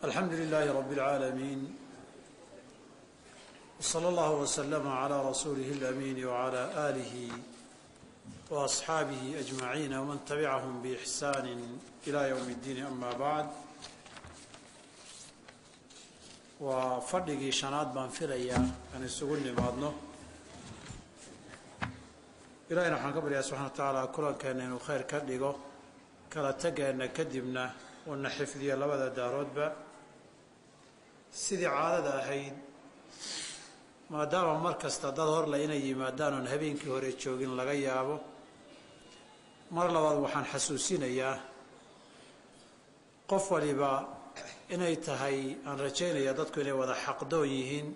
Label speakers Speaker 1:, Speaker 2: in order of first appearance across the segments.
Speaker 1: الحمد لله رب العالمين، وصلى الله وسلم على رسوله الأمين وعلى آله وأصحابه أجمعين ومن تبعهم بإحسان إلى يوم الدين. أما بعد، waa fadhigii shanaad baan filayaa aan isugu nimaadno. Ilahayna waxaan ka baryaa subxana wa tacaala kulankeena inuu khayr ka dhigo, kala tageenna kadibna uuna xifdiyo labada daaroodba. Sidii caadada ahayd, maadaama mar kasta dad horle inay yimaadaan oon habeenkii hore joogin laga yaabo, mar labaad waxaan xasuusinayaa qof waliba inay tahay, aan rajaynaya dadku inay wada xaqdoon yihiin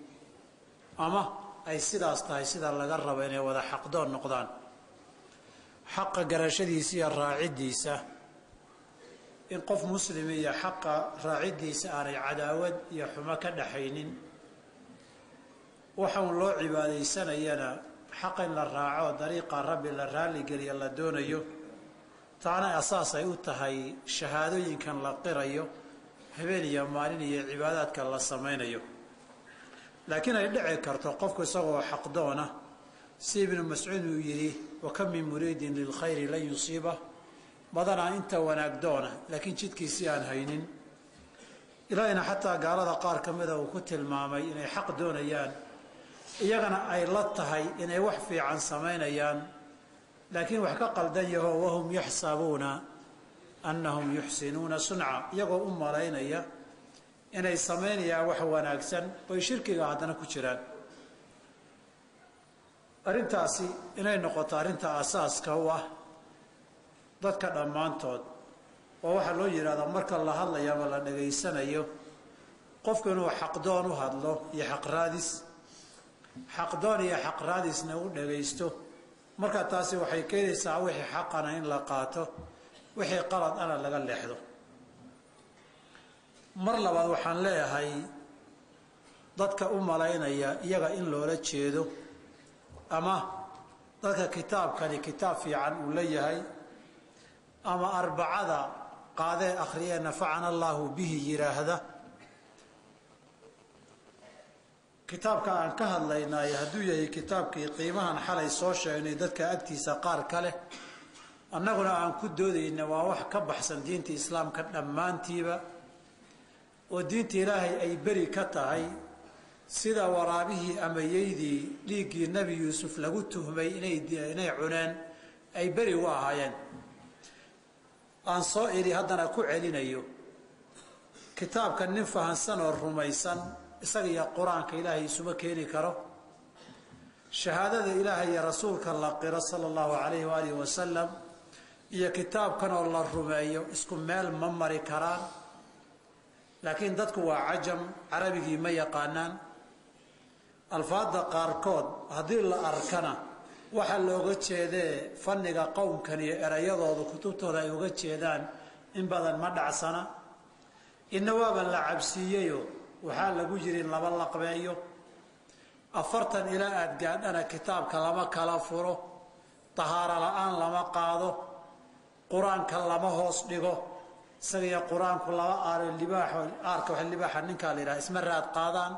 Speaker 1: ama ay sidaas tahay sida laga rabo, inay wada xaqdoon noqdaan, xaqa garashadiisa iyo raaciddiisa. In qof muslim iyo xaqa raaciddiisa aanay cadaawad iyo xumo ka dhaxaynin, waxaun loo cibaadaysanayana xaqa in la raaco, dariiqa Rabbi la raalligeliya la doonayo. Taana asaas ay u tahay shahaadooyinkan la qirayo habeen iyo maalin iyo cibaadaadka la samaynayo. Laakiin ay dhici karto qofku isagoo xaqdoona, si Ibnu Mascuud uu yidhi: "Wa kam min muriidin lilkhayri lan yusiiba." Badanaa inta wanaagdoona laakiin jidkiisii aan haynin. Ilaahina xataa gaalada qaar ka mida uu ku tilmaamay inay xaq doonayaan, iyagana ay la tahay inay wax fiican samaynayaan, laakiin wax ka qaldan yaho: "Wahum yaxsabuuna annahum yuxsinuuna sunca." Iyagoo u malaynaya inay samaynayaan wax wanaagsan bay shirkiga haddana ku jiraan. Arrintaasi inay noqoto arrinta asaaska u ah dadka dhammaantood oo waxaa loo yidhahdaa marka la hadlayo ama la dhegaysanayo, qofku inuu xaqdoon u hadlo iyo xaqraadis, xaqdoon iyo xaqraadisna u dhagaysto. Marka taasi waxay keenaysaa wixii xaqana in la qaato, wixii qalad ana laga leexdo. Mar labaad waxaan leeyahay, dadka u malaynaya iyaga in loola jeedo ama dadka kitaabkani kitaab fiican uu leeyahay ama arbacada qaadee akhriyee "nafacana Allaahu bihi" yidhaahda, kitaabka aan ka hadlaynay hadduu yahay kitaabkii qiimahan xalay soo sheegnay dadka agtiisa qaar ka leh, annaguna aan ku doodayna, waa wax ka baxsan diinta Islaamka dhammaantiiba, oo diinta Ilaahay ay beri ka tahay, sida waraabihii ama yeydii dhiiggii Nebi Yuusuf lagu tuhmay inay cuneen ay beri u ahaayeen. Aan soo idhi, haddana ku celinayo, kitaabka nin fahansan oo rumaysan isaga iyo Qur-aanka Ilaahay isuma keeni karo. Shahaadada Ilaahay iyo rasuulka la qiro sala Allahu calayhi waalihi wasalam iyo kitaabkan oo la rumeeyo isku meel ma mari karaan. Laakiin dadku waa cajam, carabigii ma yaqaanaan. Alfaadda qaarkood haddii la arkana waxaa looga jeedee fanniga qowmkan iyo erayadooda kutubtooda ay uga jeedaan in badan ma dhacsana. Inna waaba la cabsiiyeyo, waxaa lagu yiri in laba laqbeeyo, 40 ilaa aada gaadhana kitaabka lama kala furo, tahaaro la-aan lama qaado, Qur-aanka lama hoos dhigo. Isaga iyo Qur-aanku laba aaro libaaxo, aarka wax libaaxa ninkaa la yidhaha isma raad qaadaan.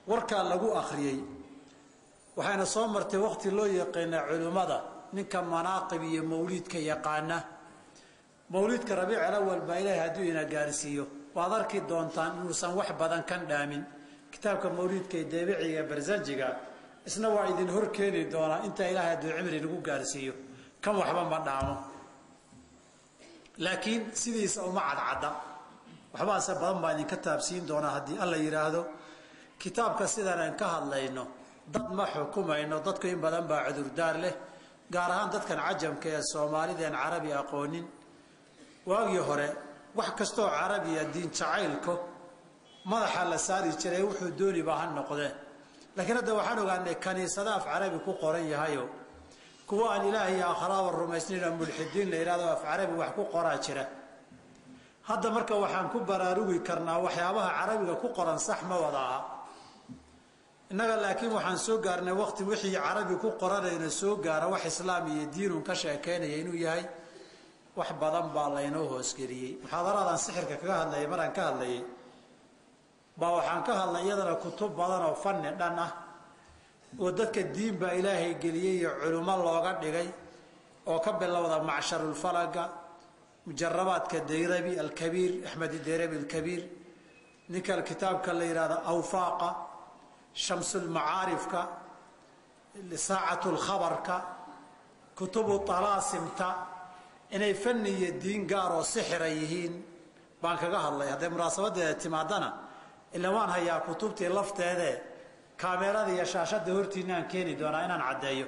Speaker 1: Warkaa lagu akhriyey waxayna soo martay waqti loo yaqiina culimmada ninka manaaqib iyo mawliidka yaqaana. Mawliidka Rabiic Alawal baa Ilaahay hadduu ina gaarsiiyo waad arki doontaan inuusan wax badan kan dhaamin. Kitaabka mawliidka ee Deebiciga Barsanjiga isna waa idin hor keeni doonaa intaa Ilaahay hadduu cimri nagu gaarsiiyo. Kan waxba ma dhaamo, laakiin sidiisa uma cadcadda. Waxbaase badan baa idinka taabsiin doonaa haddii Alla yidhaahdo. Kitaabka sidan aan ka hadlayno dad ma xukumayno. Dadku in badan baa cudurdaar leh, gaar ahaan dadkan cajamka ee Soomaalideen carabi aqoonin. Waagii hore wax kastooo carabiya diin jacaylko madaxa la saari jiray, wuxuu dooniba ha noqdee. Laakiin hadda waxaan ogaanay kaniisada af carabi ku qoran yahayo, kuwa aan Ilaah iyo aakharaaba rumaysnayn oo mulxidiin la yidhahdo af carabi wax ku qoraa jira hadda. Marka waxaan ku baraarugi karnaa waxyaabaha carabiga ku qoran sax ma wada aha innaga. Laakiin waxaan soo gaarnay waqti wixii carabi ku qoranayna soo gaara wax islaam iyo diinun ka sheekaynaya inuu yahay. Wax badan baa laynoo hoosgeliyey. Muxaadaradan sixirka kaga hadlayay maraan ka hadlayay Baa waxaan ka hadlay iyadana kutub badan oo fanni dhan ah oo dadka diin baa Ilaahay geliyey iyo culimo looga dhigay, oo ka bilowda macsharulfalaga, mujarabaadka Dayrabi Alkabiir, Axmed Dayrabi Alkabiir, ninka kitaabka la yidhahdo Awfaaqa, Shamsulmacaarifka, Saacatulkhabarka, kutubu talaasimta, inay fanni iyo diin gaar oo sixira yihiin baan kaga hadlay. Hadday munaasabadeeda timaadana, ila waan hayaa kutubtii lafteedee, kaameerada iyo shaashadda hortiinaan keeni doonaa inaan caddeeyo.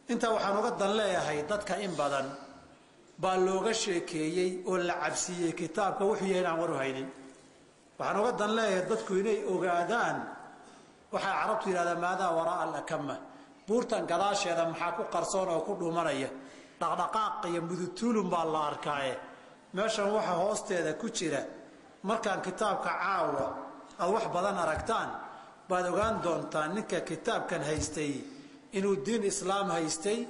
Speaker 1: Intaa waxaan uga dan leeyahay, dadka in badan baa looga sheekeeyey oo la cabsiiyey kitaabka wuxuu yahay inaan waru haynin. Waxaan uga dan leeyahay dadku inay ogaadaan waxay Carabtu yidhahdaa maadaa waraa alakama, buurtan gadaasheeda maxaa ku qarsoon oo ku dhuumanaya. Dhaqdhaqaaq iyo mudutuulun baa la arkaaye, meeshan waxa hoosteeda ku jira markaan kitaabka caawa aad wax badan aragtaan baad ogaan doontaan ninka kitaabkan haystay inuu diin islaam haystay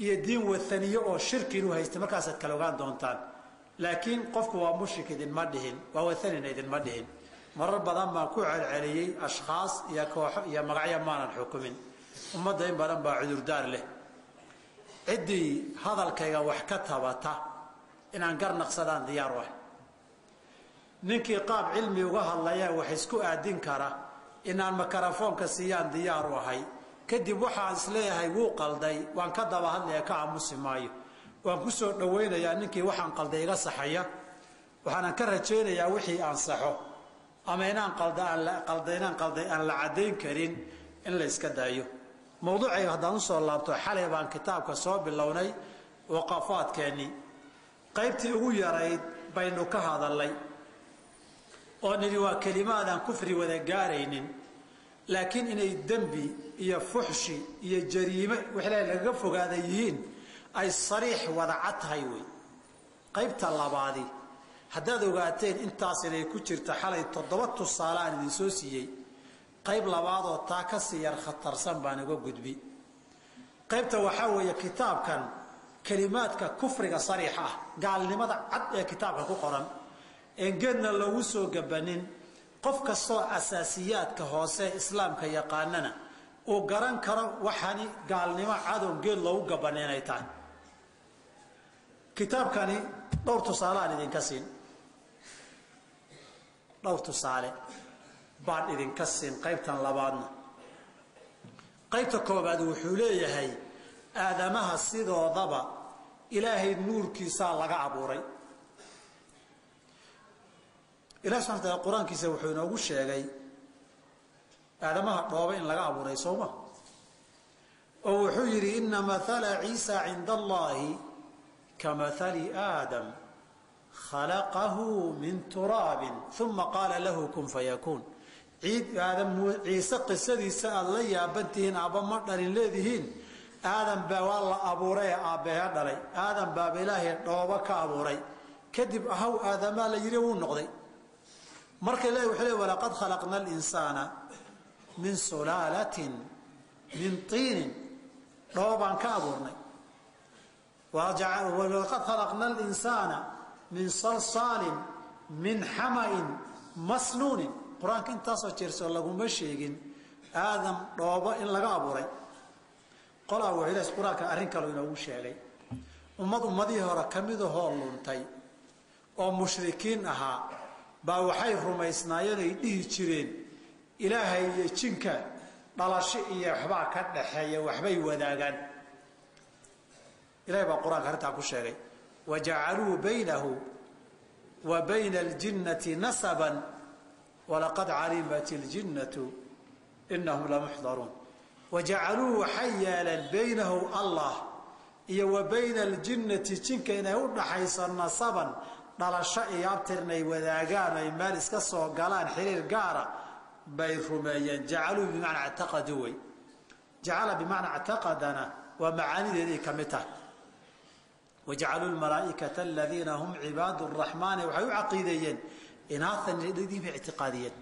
Speaker 1: iyo diin wathaniye oo shirki inuu haystay, markaasaad kala ogaan doontaan. Laakiin qofku waa mushrik idinma dhihin, waa wathanina idinma dhihin. Marar badan baan ku celceliyey, ashkhaas iyo kooxo iyo magacyo maanan xukumin. Ummadda in badan baa cudurdaar leh. Ciddii hadalkayga wax ka tabata inaan garnaqsadaan diyaar u ah. Ninkii qaab cilmi uga hadlaya wax isku aadin kara inaan makarafoonka siiyaan diyaar u ahay. Kadib waxaan isleeyahay wuu qalday, waan ka daba hadlaya, ka aamusi maayo. Waan ku soo dhawaynayaa ninkii waxaan qalday iga saxaya. Waxaanan ka rajaynayaa wixii aan saxo ama inaan qalda qalday, inaan qalday aan la caddayn karin, in la iska daayo. Mawduucayga haddaan usoo laabto, xalay baan kitaabka soo bilownay. Waqafaadkeennii qaybtii ugu yarayd baynu ka hadalnay oo nidhi waa kelimaadaan kufri wada gaaraynin, laakiin inay dembi iyo fuxshi iyo jariime wax Ilaahay lagaga fogaada yihiin ay sariix wada cad tahay wey. Qaybta labaadi, haddaad ogaateen intaas inay ku jirta xalay 7 tusaale aan idin soo siiyey, qayb labaadoo taa ka sii yar khatarsan baan uga gudbi. Qaybta waxaa weeye kitaabkan kelimaadka kufriga sariixa ah, gaalnimada cad ee kitaabka ku qoran een geedna loogu soo gabanin, qof kastoo asaasiyaadka hoose islaamka yaqaanana uu garan karo waxani gaalnimo cadoon geed loogu gabanin inay tahay. Kitaabkani dhowr tusaale aan idinka siin, dhowr tusaale baan idinka siin qaybtan labaadna. Qaybta koobaad wuxuu leeyahay aadamaha sidoodaba Ilaahay nuurkiisaa laga abuuray. Ilahi subxana wataala qur-aankiisa wuxuu inoogu sheegay aadamaha dhooba in laga abuuray, sooma? Oo wuxuu yidhi: "Ina mathala Ciisa cinda Allahi kamathali Aadam, khalaqahu min turaabin uma qaala lahu kun fayakuun." Ciid Aadam, Ciise qisadiisa aada la yaabantihiin, aabba ma dhalin leedihiin, Aadam baa waa la abuuray ee aabbehe dhalay. Aadam baaba Ilaahay dhoobo ka abuuray, kadib ahaw aadamaa la yidhi, wuu noqday. Marka Ilahi wuxuu le: "Walaqad khalaqna alinsaana min sulaalatin min tiinin." Dhoobaan ka abuurnay. "Walaqad khalaqna alinsaana min salsaalin min xama'in masnuunin." Qur-aanka intaasoo jeersoo laguma sheegin Aadam dhoobo in laga abuuray. Qolaa wuxuu Ilahi qur-aanka arrin kaloo inoogu sheegay: ummad ummadihii hore ka midahoo luntay oo mushrikiin ahaa baa waxay rumaysnaayeen ay dhihi jireen Ilaahay iyo jinka dhalasho iyo waxbaa ka dhaxeeya, waxbay wadaagaan. Ilahay baa qur-aanka arrintaa ku sheegay: "Wajacaluu baynahu wa bayna aljinnati nasaban walaqad calimat iljinnatu inahum lamuxdaruun." Wajacaluu, waxay yeeleen, baynahu Allah iyo wa bayna aljinnati, jinka, inay u dhaxayso nasaban, dhalasho iyo abtir inay wadaagaan, ay meel iska soo galaan, xiriir gaara bay rumeeyeen. Jacaluu bimacnaa ictaqaduu wey. Jacala bimacnaa ictaqadana waa macaanideeday ka mid tahay. "Wajacaluu lmalaaikata aladiina hum cibaadu raxmaani", waxay u caqiideeyeen inaathan bay ictiqaadiyeen.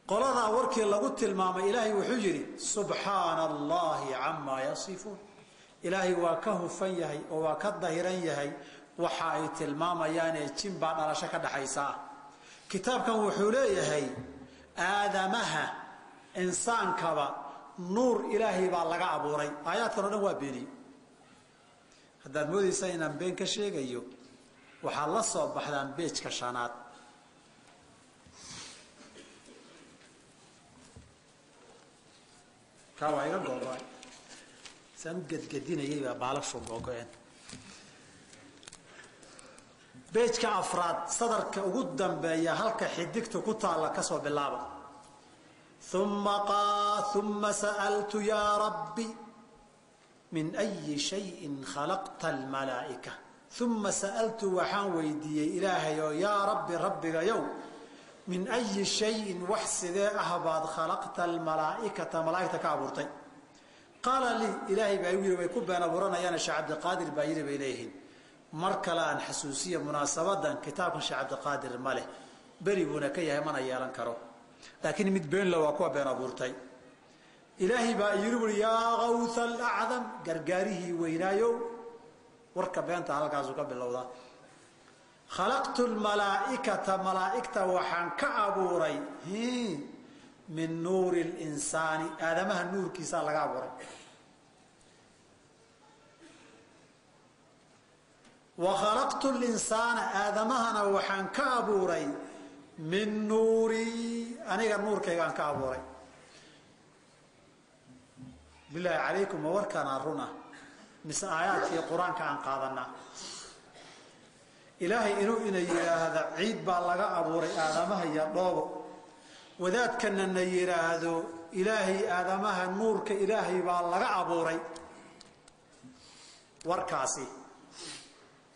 Speaker 1: Qoladaa warkii lagu tilmaamay, Ilaahay wuxuu yidhi: "Subxaana Allahi camaa yasifuun." Ilaahay waa ka hufan yahay oo waa ka dahiran yahay waxa ay tilmaamayaanee jin baa dhalasho ka dhaxaysa ah. Kitaabkan wuxuu leeyahay aadamaha insaankaba nuur ilaahay baa laga abuuray. Aayaadkan oo dhan waa beeniyey. Haddaad moodaysaa inaan been ka sheegayo, waxaad la soo baxdaan beejka shanaad. Kaa waa iga googo-ay, saan u gedgedinayay baa baalashu googo-een. Beejka afraad sadarka ugu dambeeya halka xidigta ku taalla ka soo bilaaba. Uma sa'altu yaa rabbi min ayi shayin khalaqta almalaa'ika. Uma sa'altu waxaan weydiiyey ilaahay oo yaa rabbi rabbigayow, min ayi shayin wax sidee ah baad khalaqta almalaa'ikata malaa'igta ka abuurtay. Qaala lii, ilaahay baa igu yidhi, way ku been abuuranayaana Sheekh Cabdiqaadir baa yidhi bay leeyihiin. Mar kale aan xasuusiya munaasabadan, kitaabkan Sheekh Cabdiqaadir ma leh, beri buuna ka yahay, mana yeelan karo, laakiin mid beenla waa kuwa been abuurtay. Ilaahay baa yidhi buuri yaa kawha alacdam, gargaarihii weynaayow. Warka beenta halkaasuu ka bilowdaa. Khalaqtu lmalaa'ikata, malaa'igta waxaan ka abuuray min nuuri linsaani, aadamaha nuurkiisaa laga abuuray. Wa khalaqtu linsaana, aadamahana waxaan ka abuuray min nuurii, aniga nuurkaygaan ka abuuray. Bilaahi calaykum, ma warkaanaa run ah mise aayaadkii qur-aanka aan qaadanaa? Ilaahay inuu ina yidhaahda ciid baa laga abuuray aadamaha iyo dhoobo, wadaadkana na yidhaahdo ilaahay aadamaha nuurka ilaahay baa laga abuuray. Warkaasi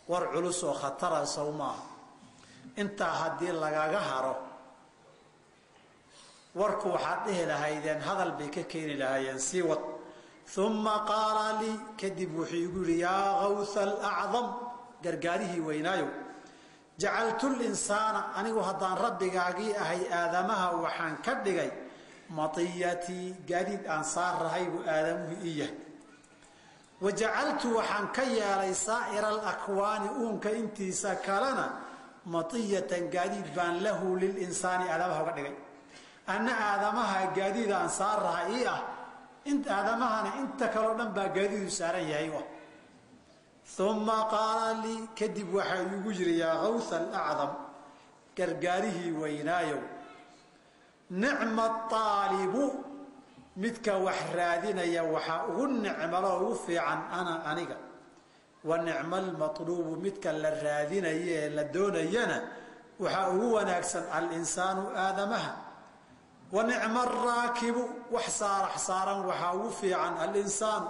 Speaker 1: war culus oo khatara sow maaha. Intaa haddii lagaga haro warku waxaad dhihi lahaydeen hadal bay ka keeni lahaayeen, sii wad. Uma qaala lii, kadib wuxuu igu yihi yaa kawha alacdam, gargaarihii weynaayow, jacaltu linsaana, anigu haddaan rabbigaagii ahay aadamaha waxaan ka dhigay matiyatii, gaadiid aan saarrahay buu aadamuhu ii yahay. Wa jacaltu waxaan ka yeelay saa'ira alakwaani, uunka intiisa kalena matiyatan, gaadiid baan lahu lilinsaani aadamaha uga dhigay. Anna aadamaha gaadiid aan saarrahay ii ah, aadamahana inta kaleo dhan baa gaadiidu saaran yahay. Uma qaala lii, kadib waxaa iigu yidhi yaa kawha alacdam, gargaarihii weynaayow, nicma aalibu, midka wax raadinaya waxaa ugu nicmalo ugu fiican ana aniga, wa nicma almatluubu, midka la raadinaya ee la doonayana waxaa ugu wanaagsan alinsaanu aadamaha, wa nicma araakibu, wax saarax saaran waxaa ugu fiican alinsaanu,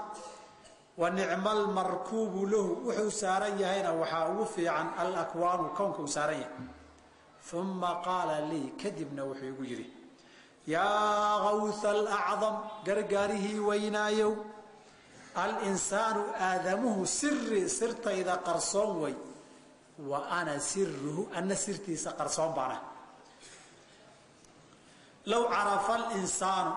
Speaker 1: wa nicma almarkuubu lahu, wuxuu saaran yahayna waxaa ugu fiican alakwaanu, kownka uu saaran yahay. Uma qaala lii, kadibna wuxuu igu yidhi yaa kawha alacdam, gargaarihii weynaayow, alinsaanu aadamuhu siri, sirtayda qarsoon way, wa ana siruhu, anna sirtiisa qarsoon baana. Low carafa alinsaanu,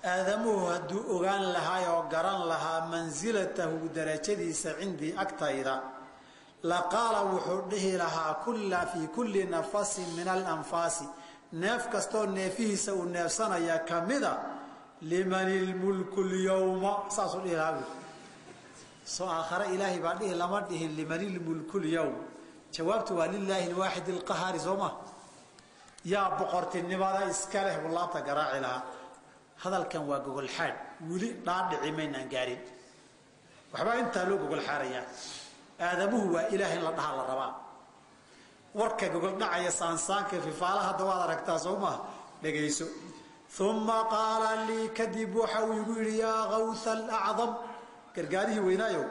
Speaker 1: aadamuhu hadduu ogaan lahaay oo garan lahaa mansilatahu, darajadiisa cindii agtayda, la qaala wuxuu dhihi lahaa kulla fii kulli nafasin min alanfaasi, neef kastoo neefihiisa uu neefsanaya ka mida, liman ilmulku lyowma, saasuu dhihi lahaa buuri. Soo aakhare ilaahay baa dhihi, lama dhihin liman ilmulku lyowm. Jawaabtu waa lilaahi alwaaxid alqahaari, soo ma yaa boqortinimada iska leh buu laabta garaaci lahaa. Hadalkan waa gogolxaadh, weli dhaadhici maynaan gaarin, waxbaa intaa loo gogolxaarayaa. Aadamuhu waa ilaah in la dhaha la rabaa. Warka gogol dhacaya saansaanka fifaala hadda waad aragtaa soo maha, dhegayso. Uma qaala lii, kadib waxa uu igu yidhi yaa kawha alacdam, gargaarihii weynaayow,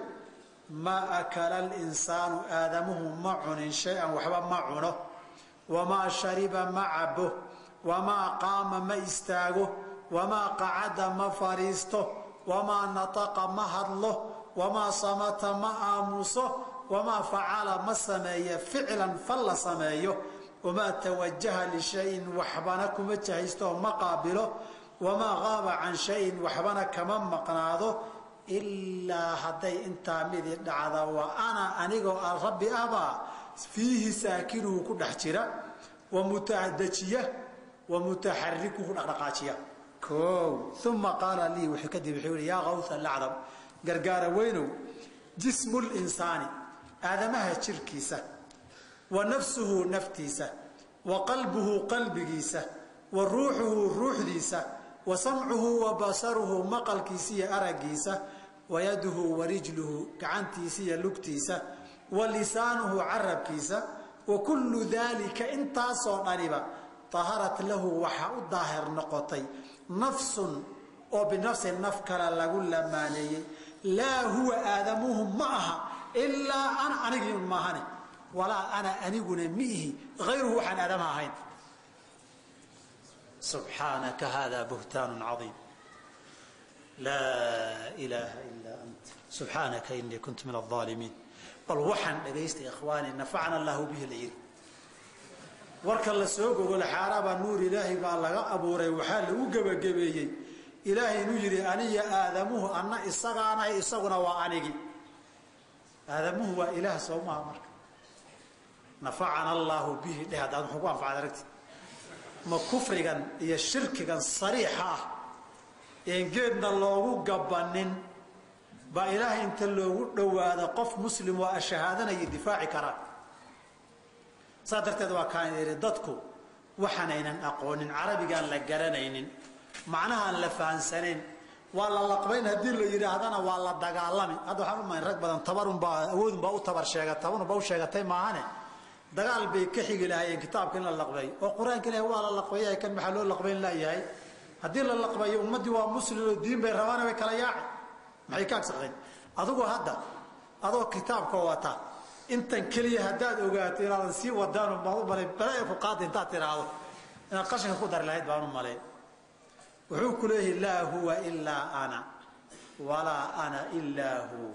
Speaker 1: maa akala alinsaanu, aadamuhu ma cunin shay-an, waxba ma cuno, wamaa shariba ma cabo, wamaa qaama ma istaago, wamaa qacada ma fadhiisto, wamaa nataqa ma hadlo, wamaa samata ma aamuso, wamaa facala ma sameeyo ficlan fal la sameeyo, wamaa tawajaha lishayin waxbana kuma jahaysto oo ma qaabilo, wamaa qaaba can shayin waxbana kama maqnaado, ilaa hadday intaa midi dhacda wa ana anigoo rabbi ahbaa fiihi saakinuhu ku dhex jira, Wa mutadejiya wa mutaxarikuhu dhaqdhaqaajiya. O uma qaala lii wuxuu kadib wuxuu yihi yaa kawha alacdam, gargaara weynow, jismu linsaani aadamaha jirkiisa, wa nafsuhu naftiisa, wa qalbuhu qalbigiisa, wa ruuxuhu ruuxdiisa, wa samcuhu wa basaruhu maqalkiisa iyo araggiisa, wa yaduhu wa rijluhu gacantiisa iyo lugtiisa, wa lisaanuhu carabkiisa, wa kullu daalika intaasoo dhaniba taharat lahu waxaa u daahir noqotay nafsun oo binafsin naf kale lagu lamaaneeyey. Laa huwa aadamuhu ma aha ilaa ana anigii un maahane, walaa ana aniguna miihi hayruhu waxaan aadamaha ahayn. Subxaanaka hada buhtaanu caiim, laa ilaaha ilaa ant, subxaanaka inii kuntu min aaalimiin. Bal waxaan dhagaystay ikhwaani, nafacana allahu bihi la yidhi. Warka la soo gogol xaaraabaa nuur ilaahay baa laga abuuray. Waxaa lagu gebagabeeyey ilaahay inuu yidhi aniya aadamuhu anna isagaanahay, isaguna waa anigi. Aadamuhu waa ilaah soo maha. Marka nafacana allaahu bihi dheh, haddaad muxuu ku anfacad aragti ma kufrigan iyo shirkigan sariixa ah een geedna loogu gabanin baa ilaahay inta loogu dhowaado qof muslim oo ashahaadanaya difaaci karaa. Saa darteed waa kaan idhi dadku waxaanaynan aqoonin, carabigaan la garanaynin, macnahaan la fahansanayn, waa la laqbayn haddii la yidhaahdana waa la dagaalami. Hadda waxaan umayn rag badan tabarunbaa awoodunbaa u tabar sheega, tabarunbaa u sheegatay maahane dagaal bay ka xigi lahaayeen kitaabka in la laqbeeyo. Oo qur-aanka ilahi waa la laqbeeyahay, kan maxaa loo laqbayn laayahay? Haddii la laqbeeyo ummaddii waa muslim oo diin bay rabaana way kala yaaci, maxay ka agsaqeen? Adigu hadda adoo kitaabka wata intan keliya haddaad ogaato inaadan sii wadaan baan u malay balaya ku qaada intaad tiraahdo inaad qashinka ku dari lahayd baan u malay. Wuxuu ku leeyahay laa huwa ilaa ana walaa ana ilaa hu.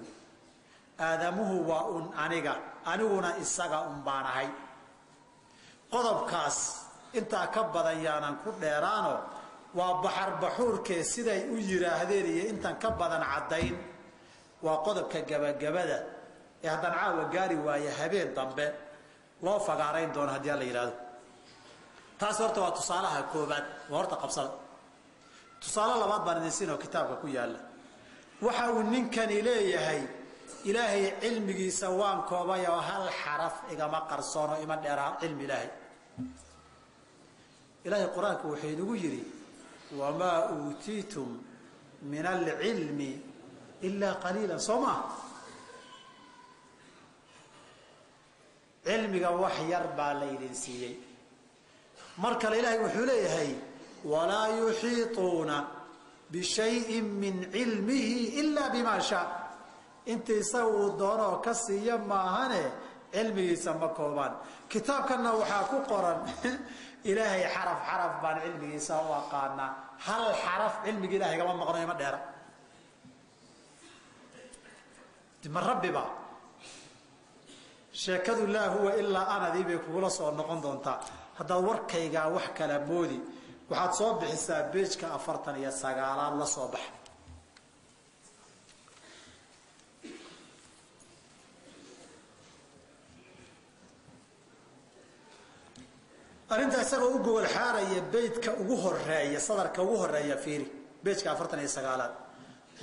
Speaker 1: Aadamuhu waa un aniga, aniguna isaga un baan ahay. Qodobkaas intaa ka badan yaanan ku dheeraano, waa baxar baxuurkee siday u yidhaahdeen iyo intan ka badan caddayn. Waa qodobka gabagabada ee haddaan caawa gaari waaye habeen dambe loo fagaarayn doono haddii alla yidhahdo. Taas horta waa tusaalaha koobaad, waa horta qabsada. Tusaale labaad baan idin siinoo kitaabka ku yaalla. Waxa uu ninkani leeyahay ilaahay cilmigiisa waan koobay oo hal xaraf igama qarsoono, ima dheeraa cilmi ilaahay. Ilaahay qur-aanku wuxuu inagu yidhi wamaa uutiitum min alcilmi ilaa qaliila, soo maa? Cilmiga wax yar baa laydin siiyey. Mar kale ilaahay wuxuu leeyahay walaa yuxiituuna bishayin min cilmihi ilaa bimaa shaa. Inta isaga uu doonoo ka siiya maahane cilmigiisa ma koobaan. Kitaabkanna waxaa ku qoran ilaahay xaraf xaraf baan cilmigiisa u aqaanaa, hal xaraf cilmiga ilahay gama maqno, ima dheera. Ma rabbiba sheekadu laa huwa ilaa anadii bay kugula soo noqon doontaa haddaad warkaygaa wax kala moodi. Waxaad soo bixisaa beejka 49aad la soo baxa. Arrinta isagoo u gogol xaaraya beydka ugu horeeya, sadarka ugu horeeya fiiri, beejka 49aad.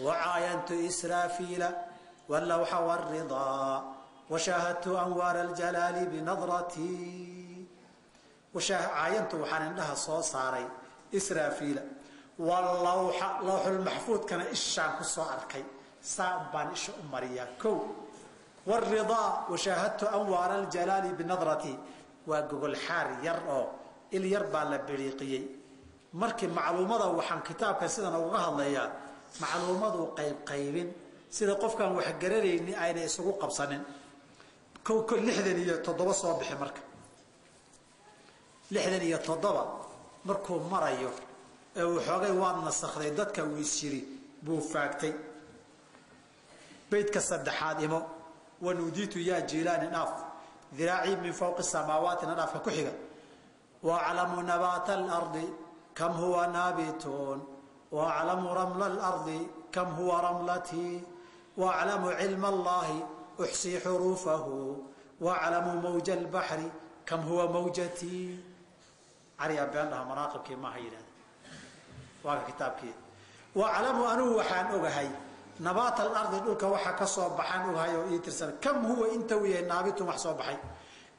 Speaker 1: Wacaayantu israafiila wallawxa waridaa washaahadtu anwaara aljalaali binadratii. Caayantu waxaan indhaha soo saaray israafiila, wallawxa lawxulmaxfuudkana ishaan ku soo arkay, saa baan isha u mariyaa. Kow waridaa washaahadtu anwaara aljalaali binadratii, waa gogol xaar yar oo il yar baa la biriiqiyey. Markii macluumada waxaan kitaabkan sidan uga hadlayaa macluumadu qaybqaybin sida qofkaan wax garanayni ayna isugu qabsanin. 67 soo bixi. Marka 67 markuu marayo ee uu xoogay waad nasakday dadka uu is yiri buu faagtay. Beydka saddexaad imo, wanuudiitu yaa jiilaani dhaaf, diraacii min fawqi samaawaati-na dhaafka ku xiga. Waaclamu nabaata alardi kam huwa naabituun, waaclamu ramla alardi kam huwa ramlatii, waaclamu cilma allahi uxsii xuruufahu, waaclamu mawja albaxri kam huwa mawjatii. Cariyaa been dhaha, manaaqibkii maaha yidhahda, waa ka kitaabkii. Waaclamu anugu waxaan ogahay nabaat alardi, dhulka waxa ka soo baxaan ogahay oo ii tirsan. Kam huwa, inta uu yahay, naabitun, wax soo baxay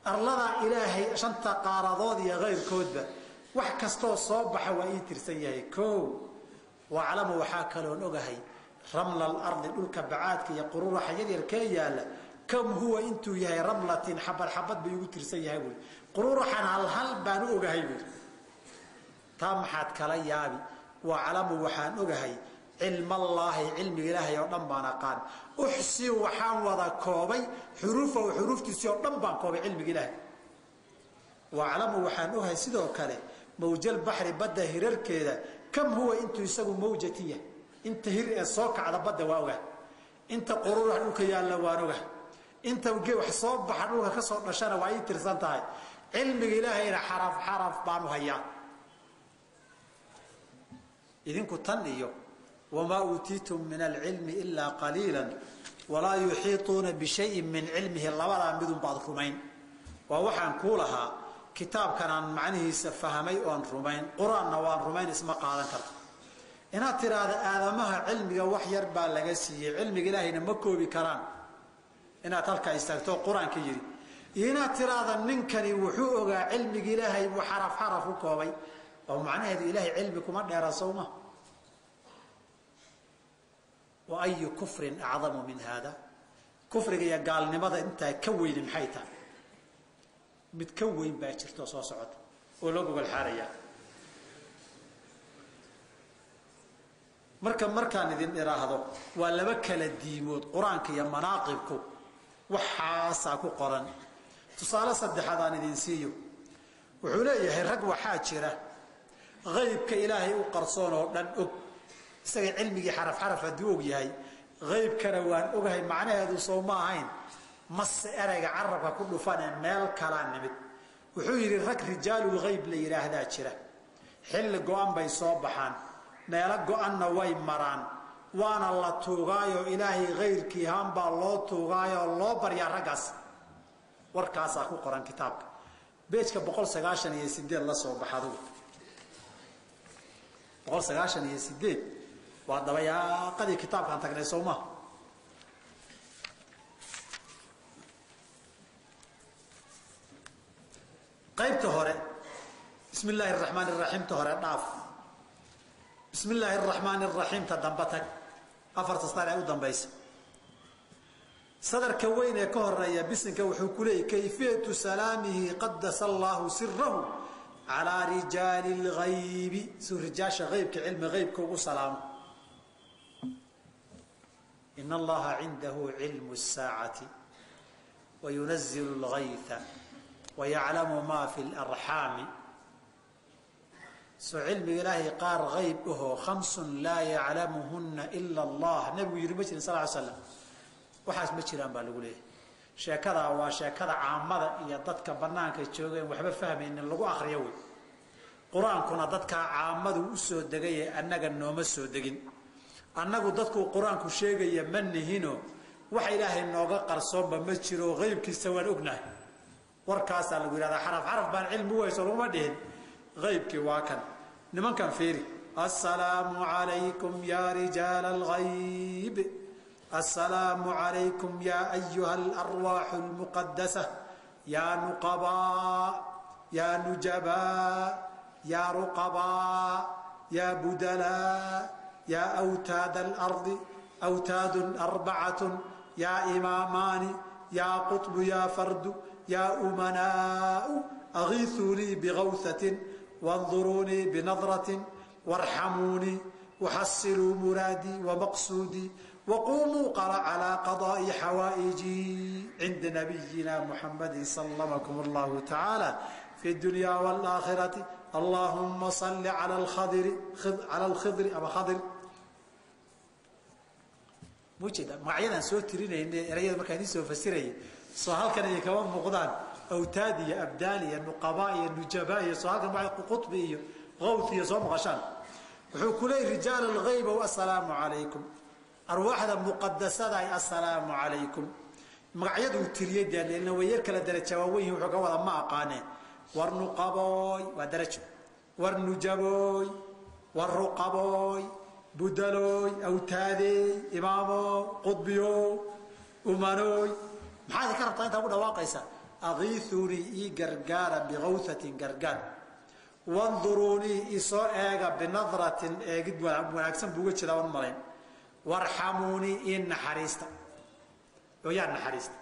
Speaker 1: arladaa Ilaahay shanta qaaradood iyo kayrkoodba, wax kastoo soo baxa waa ii tirsan yahay. O waaclamu waxaa kaloon ogahay ramla alardi, dhulka bacaadka iyo qururaxa yaryarkee yaalla. Kam huwa, intuu yahay, ramlatin, xabad xabad bay igu tirsan yahay buui, qururaxan hal hal baan u ogahay buui. Taa maxaad kala yaabi? Waaclamu waxaan ogahay cilmallaahi, cilmiga Ilaahay oo dhan baan aqaan. Uxsi, waxaan wada koobay, xuruufahu, xuruuftiisii oo dhan baan koobay cilmiga Ilaahay. Waaclamu waxaan ogahay sidoo kale mawjal baxri, badda hirarkeeda. Kam huwa, intuu isagu, mawjatin yahay, inta hir ee soo kacda badda waa ogahay, inta qururax dhulka yaalla waan ogahay, inta wax soo baxa dhulka ka soo dhashana waa ii tirsan tahay. Cilmiga Ilaahayna xaraf xaraf baan u hayaa. Idinku tan iyo wamaa uutiitum min alcilmi ilaa qaliila walaa yuxiituuna bishayin min cilmihi, labadaa midun baad rumayn. Waa waxaan kuu lahaa kitaabkanaan macnihiisa fahmay oon rumayn, qur-aanna waan rumayn, isma qaadan karto. Inaad tidhaahda aadamaha cilmiga wax yar baa laga siiyey, cilmiga Ilaahayna ma koobi karaan, inaad halkaa istaagto qur-aanka yidhi, iyo inaad tidhaahda ninkani wuxuu ogaa cilmiga Ilaahay buu xaraf xaraf u koobay, oo macnaheedu Ilaahay cilmi kuma dheera, sowma? Wa ayu kufrin acdamu min haada? Kufriga iyo gaalnimada intaa ka weyni maxay tahay? Mid ka weyn baa jirto soo socota oo loo gogol xaarayaa. Marka markaan idin idhaahdo waa laba kala diimood qur-aanka iyo manaaqibku, waxaasaa ku qoran. Tusaale saddexaad aan idin siiyo. Wuxuu leeyahay rag waxaa jira qaybka Ilaahay u qarsoon oo dhan og. Isaga cilmigii xaraf xaraf hadduu og yahay, qaybkana waan ogahay macnaheedu soo ma ahayn? Mase erayga carabka ku dhufanee meel kalaa nimid. Wuxuu yidhi rag rijaalul hayb la yidhaahdaa jira, xilli go-an bay soo baxaan, meelo go-anna way maraan, waana la tuugaayo, Ilaahay kayrkii haan baa loo tuugaayoo loo baryaa raggaas. Warkaasaa ku qoran kitaabka, page-ka 198 la soo bax adugu. 198 waa dabayaaqadii kitaabkaan tagnay, soo maha? Qaybta hore, bismi illaahi araxmaan iraxiim, ta hore dhaaf, bismi illaahi araxmaan araxiim ta damba tag, afarta star ee u dambaysa, sadarka weyn ee ka horeeya bisinka. Wuxuu ku leeyay kayfiyatu salaamihi qadasa allaahu sirahu calaa rijaali lgaybi, suu rijaasha aybka, cilmi eybka ugu salaamo. In allaha cindahu cilmu الsaacati wayunazilu اlgayha wayaclamu ma fi اlarxaami. Soo cilmiga Ilaahay qaar ayb ahoo khamsun laa yaclamuhuna ila allah nabigu yihi ma jirin sal ly slam? Waxaas ma jiraan baa lagu leeyahay. Sheekadaa waa sheekada caamada iyo dadka banaanka joogeen waxba fahmaynin lagu akriyo wey. Qur-aankuna dadkaa caamadu u soo degaye, annaga nooma soo degin. Annagu dadkuu qur-aanku sheegaya ma nihino. Wax Ilaahay nooga qarsoonba ma jiro, qeybkiisa waan ognahay. Warkaasaa lagu yihahdaa xaraf xaraf baan cilmi u hayso laguma dhihin. Qeybkii waa kan nimankan fiiri. Assalaamu calaykum ya rijaala alghayb, assalaamu calaykum ya ayuha alarwaaxu almuqadasa, ya nuqabaa, ya nujabaa, ya ruqabaa, ya budalaa, ya awtaad alardi, awtaadun arbacatun, ya imaamaani, ya qطbu, ya fardu, ya umanaau, agiiثuu lii bigawhatin wanduruunii binadratin warxamuunii waxasiluu muraadii wamaqsuudii waqumuu calىa qadaa'i xawaa'ijii cinda nabiyina muxamadi salamakum allahu tacaala fi dunya wاlaakhirati, allahuma salli ala alkhidri ama khadir. Mujeeda magacyadaan soo tirinayna, erayada markaan idiin soo fasirayay, soo halkan ay kama muuqdaan? Awtaad iyo abdaal iyo nuqabaa iyo nujabaa iyo soo halkan qutbi iyo qawth iyo soo maqashaan. Wuxuu ku leeyay rijaal alghayb, assalaamu calaykum, arwaaxda muqadasada, assalaamu calaykum. Magacyaduu tiriyey deelna way yar kala daraja waaweyn, wuxuu ka wada ma aqaane. War nuqabooy waa darajo, war nujabooy, war ruqabooy, budalooy, awtaadeey, imaamoo, qudbiyo, umanooy. Maxaad ka rabtaa intaa ku dhawaaqaysa? Agiiunii ii gargaara bikawhatin gargaar, wanduruunii isoo eega binadratin eegid wanaagsan buuga jeedaa an malayn, warxamuunii ii naxariista. Oo yaa naxariista?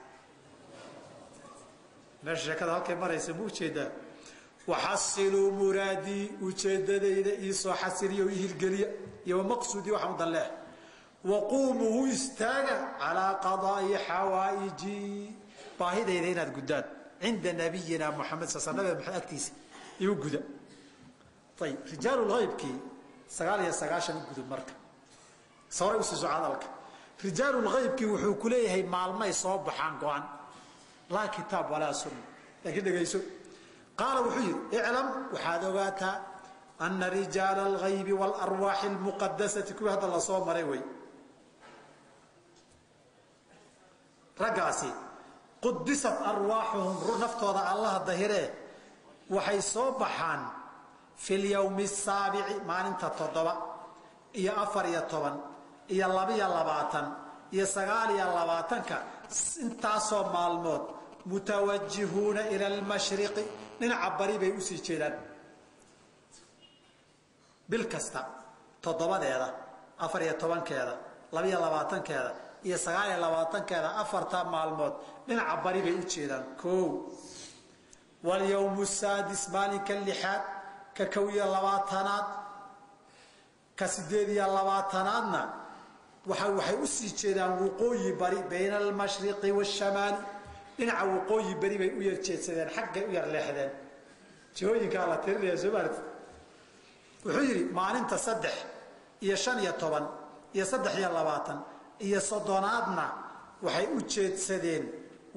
Speaker 1: Meesha sheekada halkay maraysa ma ujeedaa? Waxasiluu muraadii, ujeedadayda iisoo xasiliya oo ii hirgeliya, iyo wamaqsuudii waxaan u dan leehay. Waquumuu istaaga calaa qadaa'i xawaaijii, baahidayda inaad guddaan, cinda nabiyina Muxamed sal sl, nabiga Maxamed agtiisa igu guda. Ayib, rijaalulhaybkii 99 u gudub. Marka soray usii soco hadalka, rijaalulhaybkii wuxuu ku leeyahay maalmay soo baxaan go-an, laa kitaab walaa sunna. Laakiin dhegayso, qaala wuxuu yidhi: iclam, waxaad ogaataa, ana rijaala alghaybi waalarwaaxi almuqadasati, kuwii hadda lasoo maray wey raggaasi, qudisat arwaaxuhum, naftooda Allaha dahiree, waxay soo baxaan fi lyowmi asaabici, maalinta 7 iyo 14 iyo 22 iyo 29-ka, intaasoo maalmood, mutawajihuuna ila almashriqi, dhinaca bari bay usii jeedaan. Bil kasta 7-deeda, 14-keeda, 22-keeda iyo 29-keeda, afarta maalmood dhinaca bari bay u jeedaan. O walyowmu saadis, maalinka lixaad, ka 21-aad, ka 28-aadna waxay usii jeedaan waqooyi bari, bayna almashriqi waashamaali, dhinaca waqooyi beri bay u yar jeedsadeen, xaggay u yar leexdeen. Jihooyinkaa la tirinaya soo maarti. Wuxuu yidhi maalinta 3 iyo 15 iyo 23 iyo 30-aadna waxay u jeedsadeen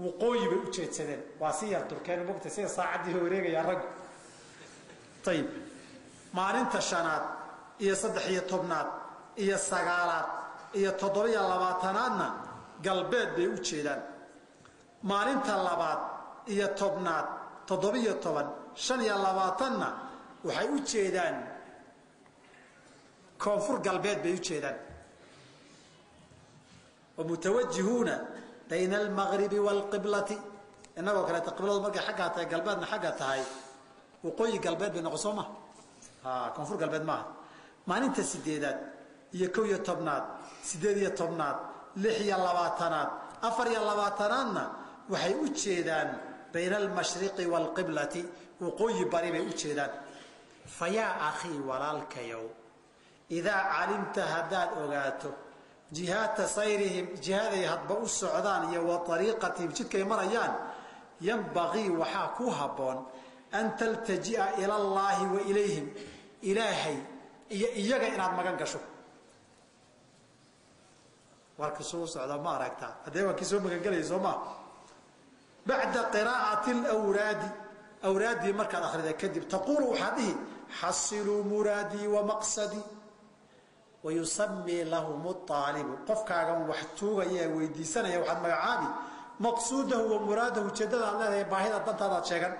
Speaker 1: waqooyi bay u jeedsadeen, waa si yar durkeen mogta, sida saacaddii wareegayaa raggu. Ayib, maalinta shanaad iyo 13-aad iyo sagaalaad iyo 27-aadna galbeed bay u jeedaan. Maalinta labaad iyo 10-aad, 17, 25-na waxay u jeedaan koonfur galbeed bay u jeedaan. Wamutawajihuuna bayna almagribi waalqiblati. Innagoo kaleeta qibladu markay xaggaa tahay, galbeedna xagga tahay, waqooyi galbeed bay noqon soo maha, koonfur galbeed maaha. Maalinta sideedaad iyo 11-aad, 18-aad, 26-aad, 24-aadna waxay u jeedaan bayna almashriqi waalqiblati, waqooyi bari bay u jeedaan. Fa yaa akhii, walaalkayow, idaa calimta, haddaad ogaato, jihaata sayrihim, jihaday hadba u socdaan, iyo wa ariiqatihim, jidkay marayaan, yanbagii, waxaa ku habboon, an taltaji'a ila allaahi wa ilayhim, Ilaahay iyo iyaga inaad magan gasho. Warka soo socda ma aragtaa? Haddee waa kii soo magangelaya soo maa. Bacda qiraa'ati alawraadi, awraaddii markaad akhrida kadib, taquulu, waxaad dhihi: xasiluu muraadii wa maqsadii. Wayusamii lahum aalibu, qofkaagan wax tuugaya ee weydiisanaya waxaad magacaabi maqsuudahu wa muraadahu, ujeedada aad leedahay, baahida dantaadaad sheegan.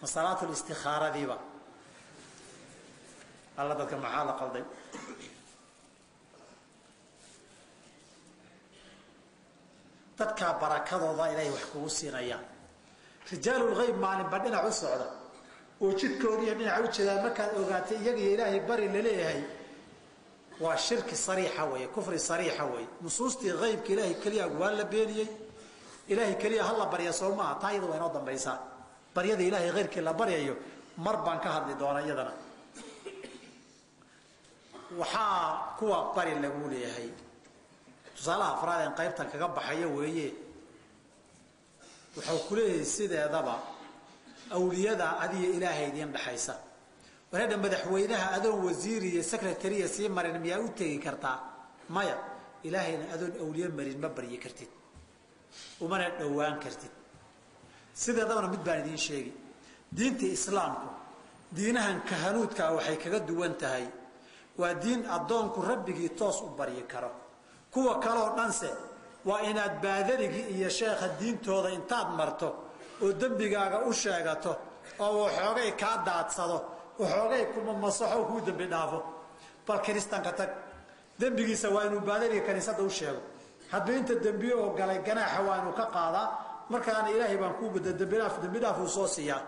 Speaker 1: Masalaat listikhaaradiiba alla dadka maxaa la qalday? Dadkaa barakadooda Ilaahay wax kugu siinaya. Rijaalulgayb maalinba dhinac u socda oo jidkoodiiyo dhinaca u jeedaan markaad ogaatay, iyaga iyo Ilaahay bari laleeyahay, waa shirki sariixa weeye, kufri sariixa weeye. Nusuustii haybka Ilaahay keliya waa la beeniyey. Ilaahay keliya hala barya soo maaha? Taa iyada waa inoo dambaysaa. Baryada Ilaahay hayrkii la baryayo mar baan ka hadli doona iyadana. Waxaa kuwa bari lagu leeyahay, tusaalaha afraad een qaybtan kaga baxayo weeye, wuxuu ku leeyahay sideedaba awliyada adiyo Ilaahay idiin dhexaysa. Wareedha, madaxweynaha adoon wasiir iyo secretariya sii marin miyaa u tegi kartaa? Maya. Ilaahayna adoon awliye marin ma baryi kartid, umana dhowaan kartid. Sideedabana mid baan idiin sheegi: diinta Islaamku diinahan kahanuudkaa waxay kaga duwan tahay waa diin addoonku rabbigii toos u baryi karo. Kuwa kaleoo dhanse waa inaad baadarigii iyo sheekha diintooda intaad marto oo dembigaaga u sheegato oo waxoogay kaa daadsado, waxoogay kuma masaxo, kuu dembi dhaafo. Bal kiristanka tag, dembigiisa waa inuu baadariga kaniisadda u sheego. Hadduu inta dembiye oo galay ganaaxa waa inuu ka qaadaa, markaana ilaahay baan kuu bada dembidhaaf, dembidhaaf uu soo siiyaa.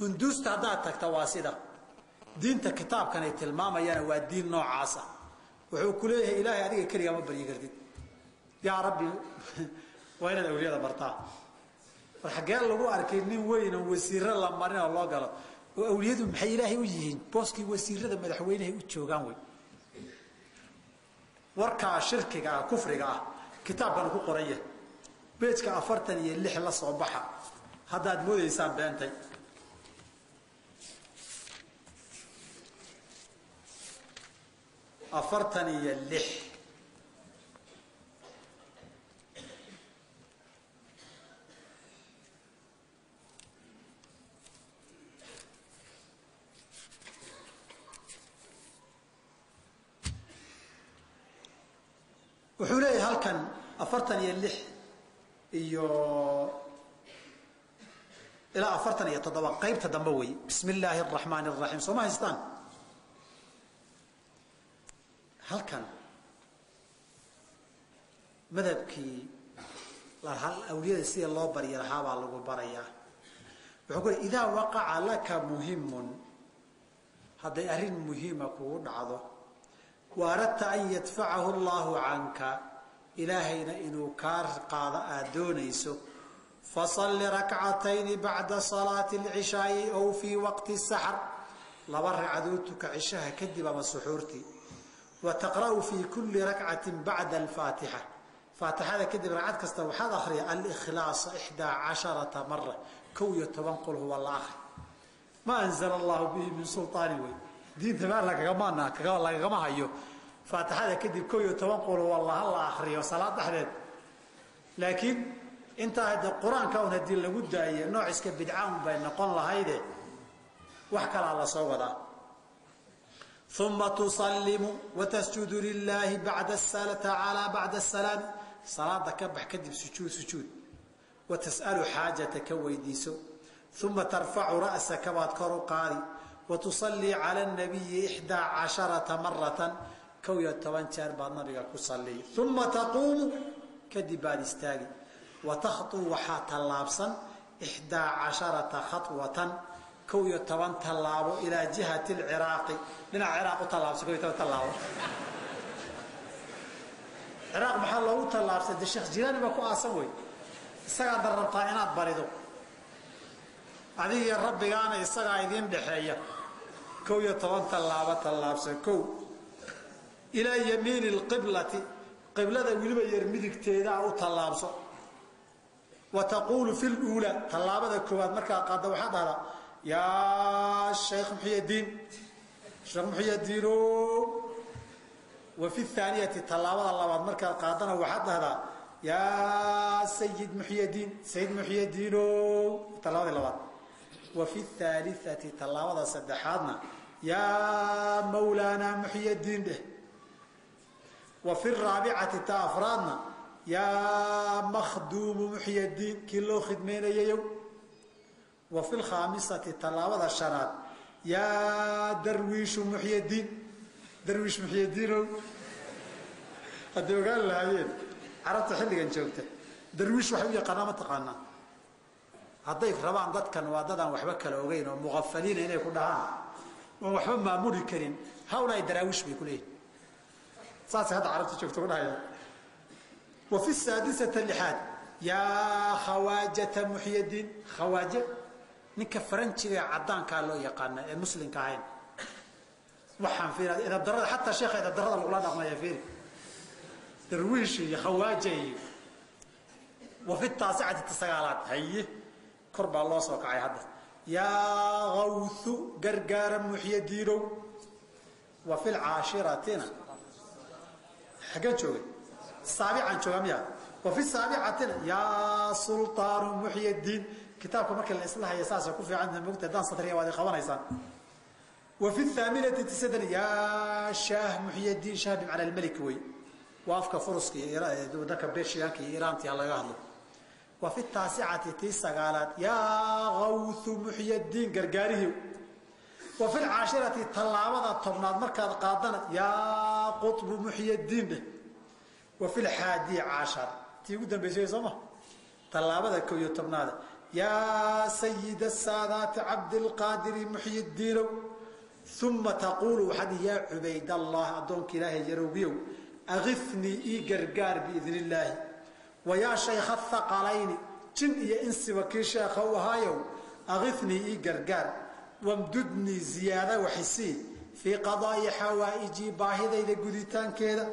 Speaker 1: Hunduusta haddaad tagta waa sida diinta kitaabkanay tilmaamayana waa diin noocaasa. Wuxuu ku leeyahay ilaahay adiga keligaa ma baryi kartid, yaa rabbi waa inaad awliyada bartaa. War xaggee lagu arkay nin weyn oo wasiiro la marin oo loo galo? Oo awliyadu maxay ilaahay u yihiin? Booskii wasiirada madaxweynahay u joogaan wey. Warkaa shirkiga ah, kufriga ah, kitaabkan ku qoran yahay beejka 46 la soo baxa haddaad moodaysaan beentay. 46. Wuxuu leeyahay halkan 46 iyo ilaa 47 qaybta dambe wey. Bismi illaahi araxmaani araxiim. Soo ma haystaan halkan madhabkii awliyada sida loo baryi lahaa baa lagu barayaa. Wuxuu ku idaa waqaca laka muhimun, hadday arrin muhiima kugu dhacdo, wa aradta an yadfacahu allahu canka, ilaahayna inuu kaa qaado aada doonayso, fasalli rakcatayni bacda salaati alcishaa'i ow fii waqti saxar, 2 ragcadood tuka cishaha kadib ama suxuurtii. Wa taqra'u fii kulli rakcatin bacda alfaatixa, faatixada kadib ragcad kasta waxaad akhriya alikhlaasa 11 mara, 11 qul huwa la akhri. Ma anzala allahu bihi min sulطaani wey, diinta meel lagagama hayo. Faatixada kadib 11 qul huwa la la akhriyo salaad dhexdeed. Laakiin intaa hadda qur-aanka un haddii lagu daaye nooc iska bidca un bay noqon lahayde, wax kalaa la soo wadaa. Uma tusallimu watasjudu lilaahi bacda tacaala bacda asalaami, salaada ka bax kadib sujuud sujuud, wa tas'alu xaajata ka weydiiso. Uma tarfacu ra'saka baad kor u qaadi, wa tusallii cala nabiyi 11 maratan, 11 jeer baad nabiga ku salliy. Uma taquumu, kadib baad istaagi, wa takhtuu waxaa tallaabsan 11 khatwatan, 11 tallaabo, ilaa jihati alciraaqi, dhinaca ciraaq u tallaabsan 11 tallaabo. Ciraaq maxaa loogu tallaabsay? De Sheekh Jilaani baa ku aasan wey, isagaa dan rabtaa inaad barido adigiyo rabbigaana isagaa idiin dhexeeya. 11 tallaabo tallaabsan, kow ilaa yamiini alqiblati, qiblada weliba yar midigteedaa u tallaabso. Wa taquulu fi luulaa, tallaabada koowaad markaa qaadda waxaa dhahdaa yaa sheekh Muxyadiin, Sheekh Muxyadiino. Wa fi thaaniyati, tallaabada labaad markaad qaadana waxaad dhahdaa yaa sayid Muxyadiin, sayid Muxyadiino, tallaabadii labaad. Wa fi thaalithati, tallaabada saddexaadna yaa mawlaana Muxyadiin dheh. Wa fi raabicati, ta afraadna, yaa makhduumu Muxyadiin, kii loo khidmaynayayow. Wa fi lkhaamisati, tallaabada shanaad, yaa darwiishu Muxyadiin, darwiish Muxyadiinow. Hadday ogaan lahaayeen carabta xilligan joogta darwiish waxay u yaqaanaa ma taqaanaa. Hadday rabaan dadkan waa dadaan waxba kala ogeyn oo muqafaliina inay ku dhahaan oon waxba maamuli karin, hawlaay daraawiish bay ku leeyihin, saasay hadda carabta joogta ku dhahayaan. Wa fi saadisata, lixaad, yaa khawaajata Muxyadiin. Khawaaje ninka faranjiga ee caddaankaa loo yaqaana ee muslimka ahayn. Waxaan fiir edabdarada, xataa sheekha edabdarada lagula dhaqmaya, fiiri darwiish iyo khawaaja iyo. Wa fi taasicati, ta sagaalaad, haye kor baa loo soo kacay hadda, yaa gawthu, gargaara Muxyadiinow. Wa fi lcaashiratina, xaggeen joogay? Saabicaan joogaa miya? Wa fi saabicatina yaa sultaanu Muxyadiin. Kitaabka markii la isla haya saasa ku fiican mogta, haddaan satriya waad i qabanaysaan. Wa fi thaaminati, tisadan, yaa shaah Muxyadiin. Shaah bimacna almelik wey, waa afka furuska iyo wadanka Bershiyaanka iyo Iiraanti ha laga hadlo. Wa fi taasicati tii sagaalaad yaa gawthu muxyadiin gargaarihiw. Wa fi lcaashirati tallaabada tobnaad markaad qaadana yaa qutbu muxyadiin dheh. Wa fi lxaadi cashar tii ugu dambaysay sooma tallaabada 11aad yaa sayida saadaati cabdilqaadiri muxyidiinow. Uma taquulu waxaad yaa cubaydallah addoonka ilaahay yarowgiyow akifnii ii gargaar biidn illaahi. Wa yaa shaykha thaqalayni jin iyo insiba kii sheekha u ahaayow akifnii ii gargaar wamdudnii ziyaada waxisii fii qadaa'i xawaa'ijii baahidayda guditaankeeda.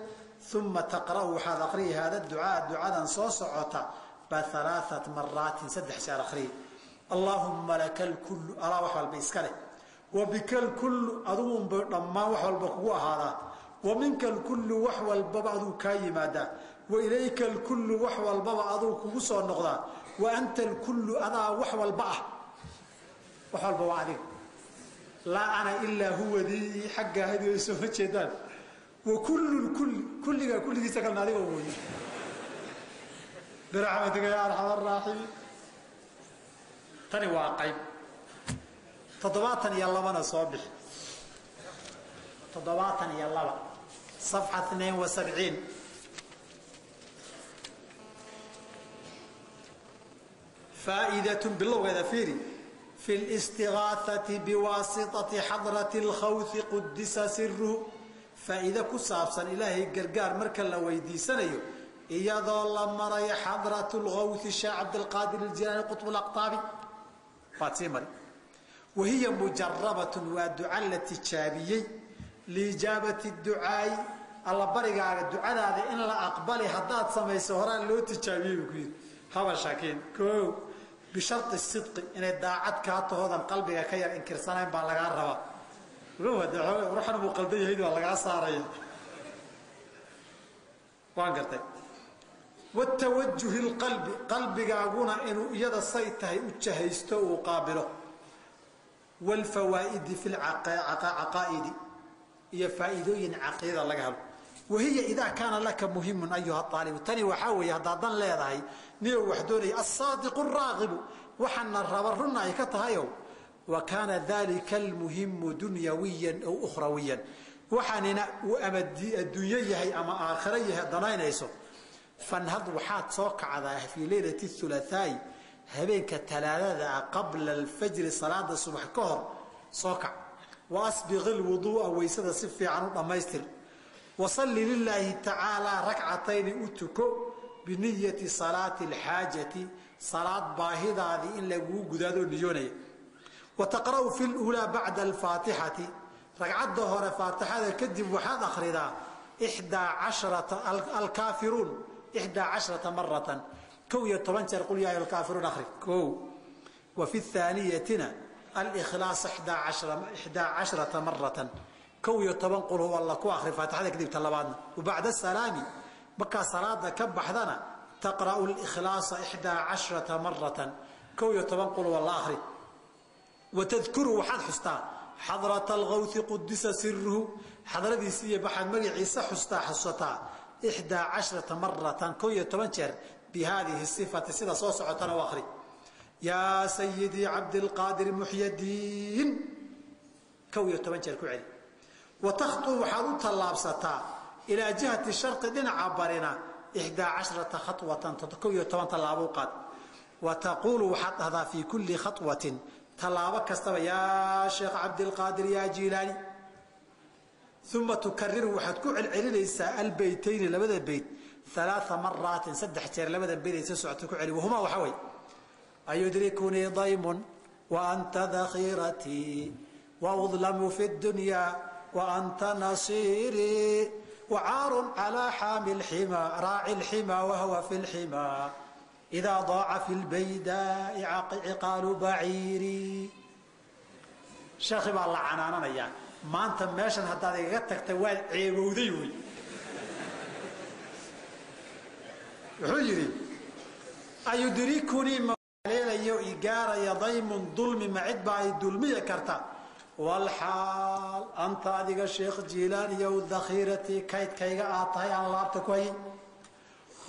Speaker 1: Uma taqra'u waxaad akhriyi haada ducaa ducadan soo socota ba 3 maraatin 3 jeer akhriyi. Allaahumma laka alkullu alaa wax walba iska leh, wa bika alkullu adugunba dhammaan wax walba kugu ahaadaa, wa minka alkullu wax walbaba aduu kaa yimaadaa, wa ilayka alkullu wax walbaba aduu kugu soo noqdaa, wa anta alkullu adaa wax walba ah, wax walba waa adiga, laa ana ilaa huwadii xaggaa hadiyo sooma jeedaan, wa kullu lkulli kulligaa kulligiisa kalena adiga mooye biraxmatika yaa arxam araaximiin. Tani waa qayb 72na soo bixi 72 safxa 72. Faa'idatun bilowgeeda fiiri fi listigaahati biwaasitati xadrati alkhawthi qudisa siruhu. Faa'iide ku saabsan ilaahay gargaar marka la weydiisanayo iyadoo la marayo xadratu lkhawthi sheekh Cabdilqaadir aljilaani qutbu laqtaabi baad sii mari. Wahiya mujarabatun waa duca la tijaabiyey liijaabati ducaai alla barigaaga ducadaada in la aqbali haddaad samayso horaan loo tijaabiyey buu ku yidhi. Haba shakiin koo bisharti sidqi inay daacad kaa tahoodan qalbiga ka yar inkirsanayn baa lagaa rabaa. Ruuxan buu qaldan yahay baa lagaa saaraya. Waan gartay. Watawajuhi lqalbi qalbigaaguna inuu iyada say tahay u jahaysto uu qaabilo. Waalfawaa'idi fi lcaqaa'idi iyo faa'iidooyin caqiidada laga helo. Wahiya idaa kaana laka muhimun ayuha aalibu. Tani waxaa weeye haddaadan leedahay niyow wax doonaya asaadiqu raaqibu waxaana raba runna ay ka tahayow. Wa kaana dalika almuhimu dunyawiyan aw ukhrawiyan waxaanina uu ama adduunyo yahay ama aakhiro yahay danaynayso. Fanhad waxaad soo kacdaa fii leylati thulathaa'i habeenka talaadada ah qabla alfajri salaada subax ka hor soo kac. Wa asbiq ilwuduu'a weysada si fiican u dhammaystir. Wasalli lilaahi tacaalaa rakcatayni u tuko biniyati salaati alxaajati salaad baahidaadii in laguu gudaadoo niyoonaya. Wa taqra'u fi luulaa bacda alfaatixati ragcadda hore faatixada kadib waxaad akhridaa 11 alkaafiruun 11 maratan 11 jeer qul yaa ayuha alkaafiruun akhri kow. Wa fi thaaniyatina alikhlaas 11 maratan 11 qul huwa alla ku akhri faatixada kadib ta labaadna. Wa bacda asalaami markaa salaada ka baxdana taqra'u alikhlaasa 11 maratan 11 qul huwa alla akhri. Wa tadkuru waxaad xustaa xadrata alghawthi qudisa siruhu xadradiisa iyo baxaad magaciisa xustaa xusataa 11 maratan 11 jeer bihadihi sifati sida soo socotana u akhri. Yaa sayidii Cabdilqaadir muxyadiin 11 jeer ku celi. Wa takhtu waxaad u tallaabsataa ilaa jihati sharqi dhinaca barina 11 khatwatan 11 tallaabo u qaad. Wa taquulu waxaad dhahdaa fii kulli khatwatin tallaabo kastaba yaa sheekh Cabdilqaadir yaa Jiilaani. Uma tukariru waxaad ku celcelinaysaa albeytayni labada beyt 3 maraatin 3 jeer labada beyt ay soo socota ku celi. Wahumaa waxaa way ayudrikunii daymun wa anta dakhiratii wa udlamu fi dunyaa wa anta nasiirii wa caarun calaa xaami lximaa raaci lximaa wahuwa fi lximaa idaa daaca fi lbaydaa'i ciqaalu baciirii. Sheekhi baa la canaananayaa maanta meeshan haddaad igaga tagtay waad ceebowday wey. Wuxuu yidhi ayudrikunii maleelayo igaaraya daymun dulmi ma cid baa ay dulmiya karta walxaal anta adiga sheekh Jiilaaniyow dakhiiratii kaydkayga aad tahay aan laabta ku hayay.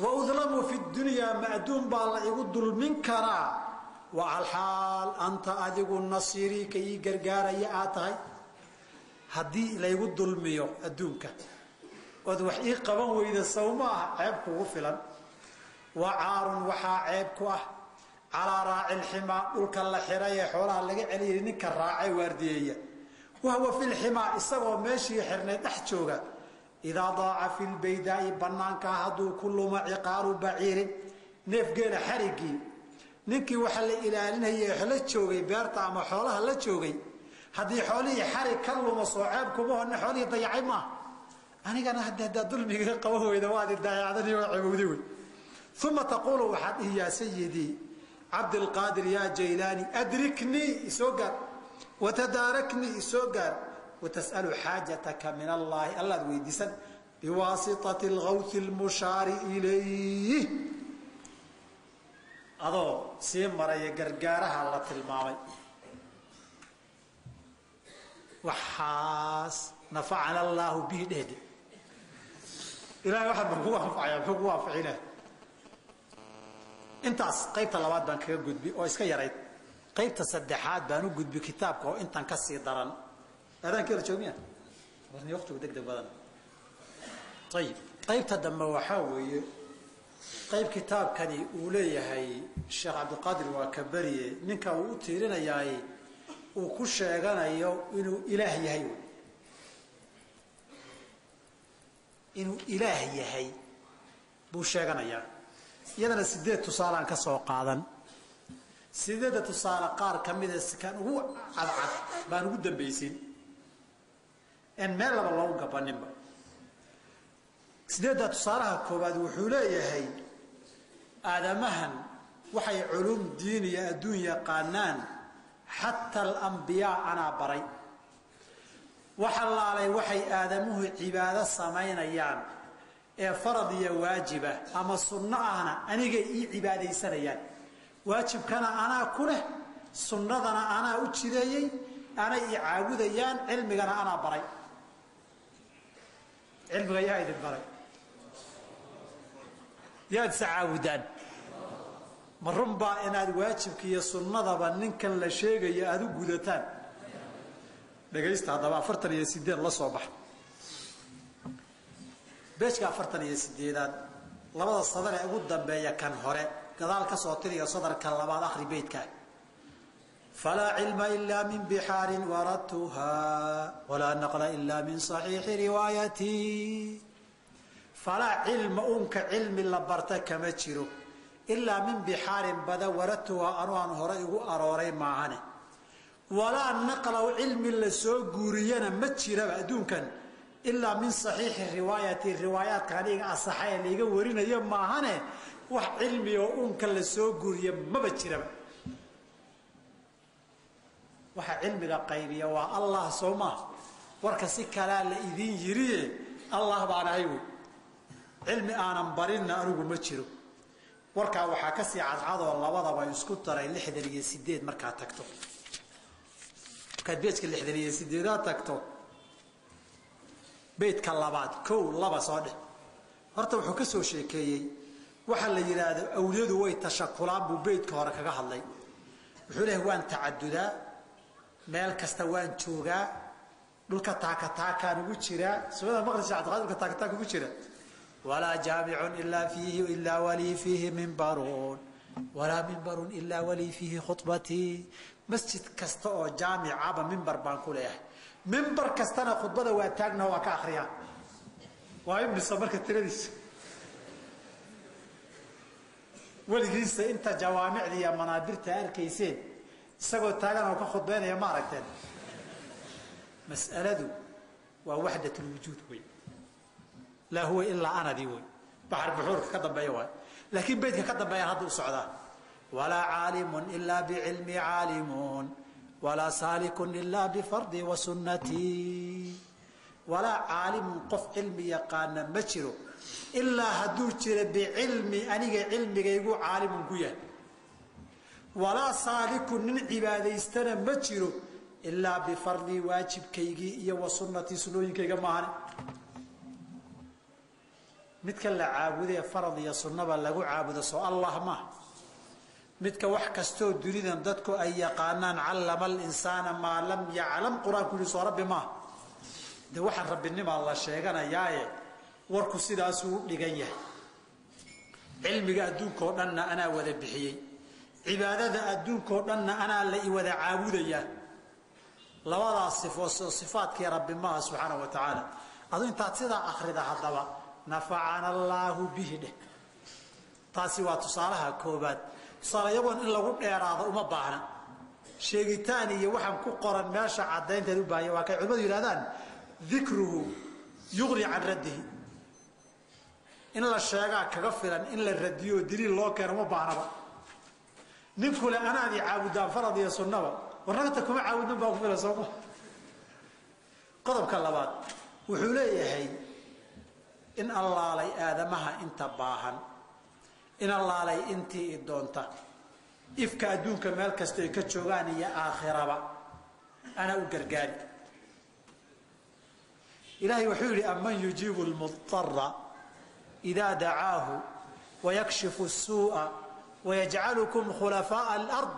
Speaker 1: Wa udlamu fi dunyaa, ma adduun baa la igu dulmin karaa? Wa alxaal anta adigu nasiirii, ka ii gargaaraya aad tahay. Haddii laygu dulmiyo adduunka ood wax ii qaban weyda, sow ma aha ceeb kugu filan? Wa caarun, waxaa ceeb ku ah calaa raaci lximaa, dhulka la xiray ee xoolaha laga celiyay ninka raacay waardiyeeya, wahuwa fi lximaa, isagoo meeshii xirnay dhex jooga, idaa daaca fi lbaydaai, banaankaa hadduu ku lumo ciqaalu baciirin, neef geela xarigii. Ninkii waxa la ilaalinayay la joogay beerta ama xoolaha la joogay, haddii xoolihii xarig ka lumo, soo ceeb kuma horne xoolihii dayacay maaha? Anigana hadda haddaa dulmiga qaban weyda, waad dayacdani, waa cebowdi wey. Uma taquulu, waxaad dhihi: yaa sayidii Cabdilqaadir, yaa Jaylaani, adriknii, isoo gaar, watadaaraknii, isoo gaar. Watas'alu xaajataka min allaahi, allaad weydiisan, biwaasitati algawthi almushaari ilayh, adoo sii maraya gargaaraha la tilmaamay. Waxaas nafacana allaahu bihi dhehde. Ilahay waxaad ma kugu anfacaya? Muxuu kugu anficina? Intaas qaybta labaad baan kaga gudbi oo iska yarayd. Qaybta saddexaad baan u gudbi kitaabka oo intan ka sii daran. Aadaankii la joogmiya waqtigu deg deg badan. Ayib, qaybta dambe waxaa weeye qayb kitaabkani uu leeyahay Sheekh Cabdiqaadir waa ka beriye, ninka uu u tiirinayaay uu ku sheeganayo inuu ilaah yahay wy, inuu ilaah yahay buu sheeganayaa. Iyadana 8 tusaalaan ka soo qaadan. 8da tusaale qaar ka mida kan ugu cadcad baan ugu dambaysin en meel laba loogu gabaninba. 8da tusaalaha koowaad wuxuu leeyahay aadamahan waxay culuum diin iyo adduun yaqaanaan, xataa alambiyaa anaa baray. Waxa laalay waxay aadamuhu cibaado samaynayaan ee farad iyo waajiba ama sunno ahna, anigay ii cibaadaysanayaan. Waajibkana anaa ku leh, sunnadana anaa u jideeyey, anay i caabudayaan, cilmigana anaa baray. Cilmiga yaa idin baray? Yaad isa caabudaan? Ma runbaa inaad waajibka iyo sunnadaba ninkan la sheegayo aada u gudataan? Dhegaysta haddaba, 48 la soo baxa, page-ka 48aad, labada sadar ee ugu dambeeya kan hore gadaal ka soo tiriyo, sadarka labaad akhri beydkaa: falaa cilma ila min bixaarin waradtuha, walaa naqla ila min صaxiixi riwaayati. Falaa cilma, unka cilmi la barta kama jiro, ilaa min bixaarin bada, waradtuha, anu aan hore igu arooray maahane, walaa naqla, cilmi la soo guuriyana ma jiraba adduunkan, ilaa min saxiixi riwaayati, riwaayaadka aniga asaxa ee laiga warinayo maahane, wax cilmi oo uunka la soo guuriya maba jiraba. Waxa cilmiga qaybiya waa Allah, soo maa? Warka si kalaa la idin yiriye, Allah baan ahay wey, cilmi aanan barinna anigu ma jiro. Warkaa waxaa kasii cadcadoo labadaba isku daray 68 markaad tagto, markaad page-ka 68aad tagto, beydka labaad, kow, laba soo dheh. Horta wuxuu ka soo sheekeeyey waxaa la yidhaahdo awliyadu way tashakulaan buu beydka hore kaga hadlay. Wuxuu leeyahay waan tacadudaa, meel kasta waan joogaa, dhulka taaka taakaan ugu jiraa. Sunnada maqlisa Cabdiqaadir, dhulka taaka taaka ugu jira. Walaa jaamicun ilaa fiihi ilaa walii fiihi mimbarun, walaa mimbarun ilaa walii fiihi khudbatii. Masjid kasta oo jaamicaba mimbar baan ku leeyahay, mimbar kastana khudbada waa taagnaho, waa ka akriyaa. Waa imisa marka tiradiisa? Weligiisa inta jawaamicda iyo manaabirta arkayseen isagoo taagan oo ka khudbeynaya ma aragteen? Mas'aladu waa waxdat lwujuud wey, laa huwa ilaa anadii wey, baxar buxuurka ka dambeeya waay. Laakiin beydka ka dambeeyaan hadda u socdaa: walaa caalimun ilaa bicilmi caalimun, walaa saalikun ilaa bifardi wa sunnatii. Walaa caalimun, qof cilmi yaqaana ma jiro, ilaa hadduu jiro bicilmi, aniga cilmigaygu caalimun ku yahay. Walaa saalikun, nin cibaadaystana ma jiro, ilaa bifardii, waajibkaygii, iyo wa sunnatii, sunnooyinkayga maahane. Midka la caabudee farad iyo sunnaba lagu caabudo soo Allah maaha. Midka wax kastoo dunidan dadku ay yaqaanaan callama alinsaana maa lam yaclam, qur-aanku yihi soo rabbi maaha. Dee waxaan rabbinimaa la sheeganayaaye warku sidaasuu u dhigan yahay. Cilmiga adduunkao dhanna anaa wada bixiyey, cibaadada adduunkao dhanna anaa la i wada caabudayaa. Labadaas sifo soo sifaadkii rabbi maaha subxaanahu wa tacaala. Adu intaad sidaa akhrida haddaba nafacana allaahu bihi dheh. Taasi waa tusaalaha koobaad. Tusaalayagoon in lagu dheeraado uma baahna, sheegitaan iyo waxaan ku qoran meesha caddaynteed u baahanya. Waa kay culimadu yidhahdaan dikruhu yuqni can raddihi, in la sheegaa kaga filan in la radiyo oo daliil loo keeno uma baahnaba. Ninkule anaad i caabudaan farad iyo sunnaba, warnagta kuma caabudnan baa ku filan sooma. Qodobka labaad wuxuu leeyahay in allaalay aadamaha inta baahan, in allaalay intii i doonta, ifka adduunka meel kasta ay ka joogaan iyo aakhiraba anaa u gargaari. Ilaahay wuxuu yidhi aman yujiibu lmudara idaa dacaahu wayakshifu الsuuءa wayajcalukum khulafaaءa alard.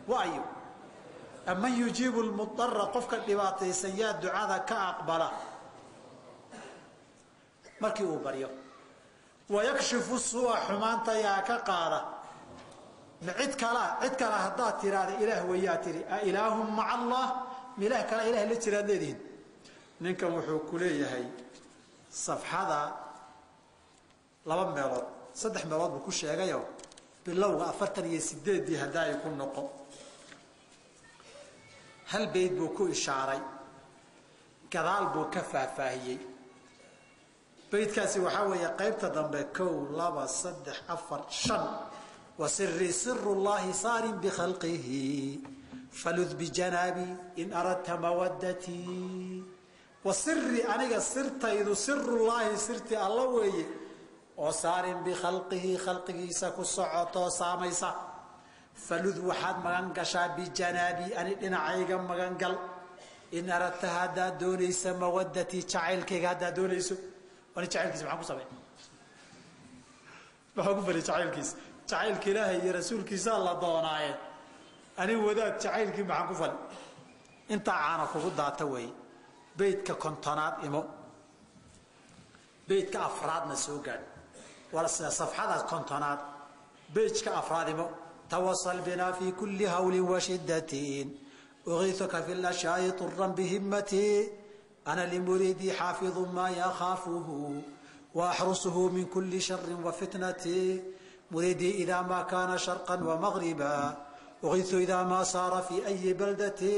Speaker 1: Waayo aman yujiibu lmudara, qofka dhibaataysan yaa ducada ka aqbala markii uu baryo, wayakshifu suu'a, xumaanta yaa ka qaada. Ma cid kalaa? Cid kale haddaad tiraahda ilaah wayaa tihi, a ilaahum maca allah, ma ilaah kalaa ilaah la jiraad leedihin? Ninkan wuxuu ku leeyahay safxada laba meelood, saddex meelood buu ku sheegayo. Bilowga 48-dii haddaa ay ku noqo, hal beyd buu ku ishaaray, gadaal buu ka faahfaahiyey. Beydkaasi waxaa weeye qaybta dambe, 1, 2, 3, 4, 5: wasirii siru llahi saarin bikhalqihi falud bijanaabi in aradta mawadatii. Wasiri, aniga sirtaydu, sirullaahi, sirtii alla weeye oo saarin bikhalqihi, khalqigiisa ku socotoo saamaysa. Falud, waxaad magan gashaa, bijanaabi, ani dhinacayga magan gal, in aradta, haddaad doonaysa, mawadatii, jacaylkayga haddaad doonayso. Ani jacaylkiisa maxaan ku samey? Maxaa ku fali jacaylkiisa? Jacaylka ilaahay iyo rasuulkiisaa la doonaaye, ani wadaad jacaylkii maxaan ku fali? Intaa caana kugu daata weeye. Beydka 50aad imo, beydka afraadna soo gaadh. Safxada 50aad beydka afraad imo: tawasal binaa fi kuli hawlin washidatin ugiisuka fi lashyaai turan bihimmatii ana limuriidii xaafidu maa yakhaafuhu waaxrusuhu min kuli shari wafitnati muriidii idaa maa kaana sharqa wamagriba ugiisu idaa maa saara fi ayi baldati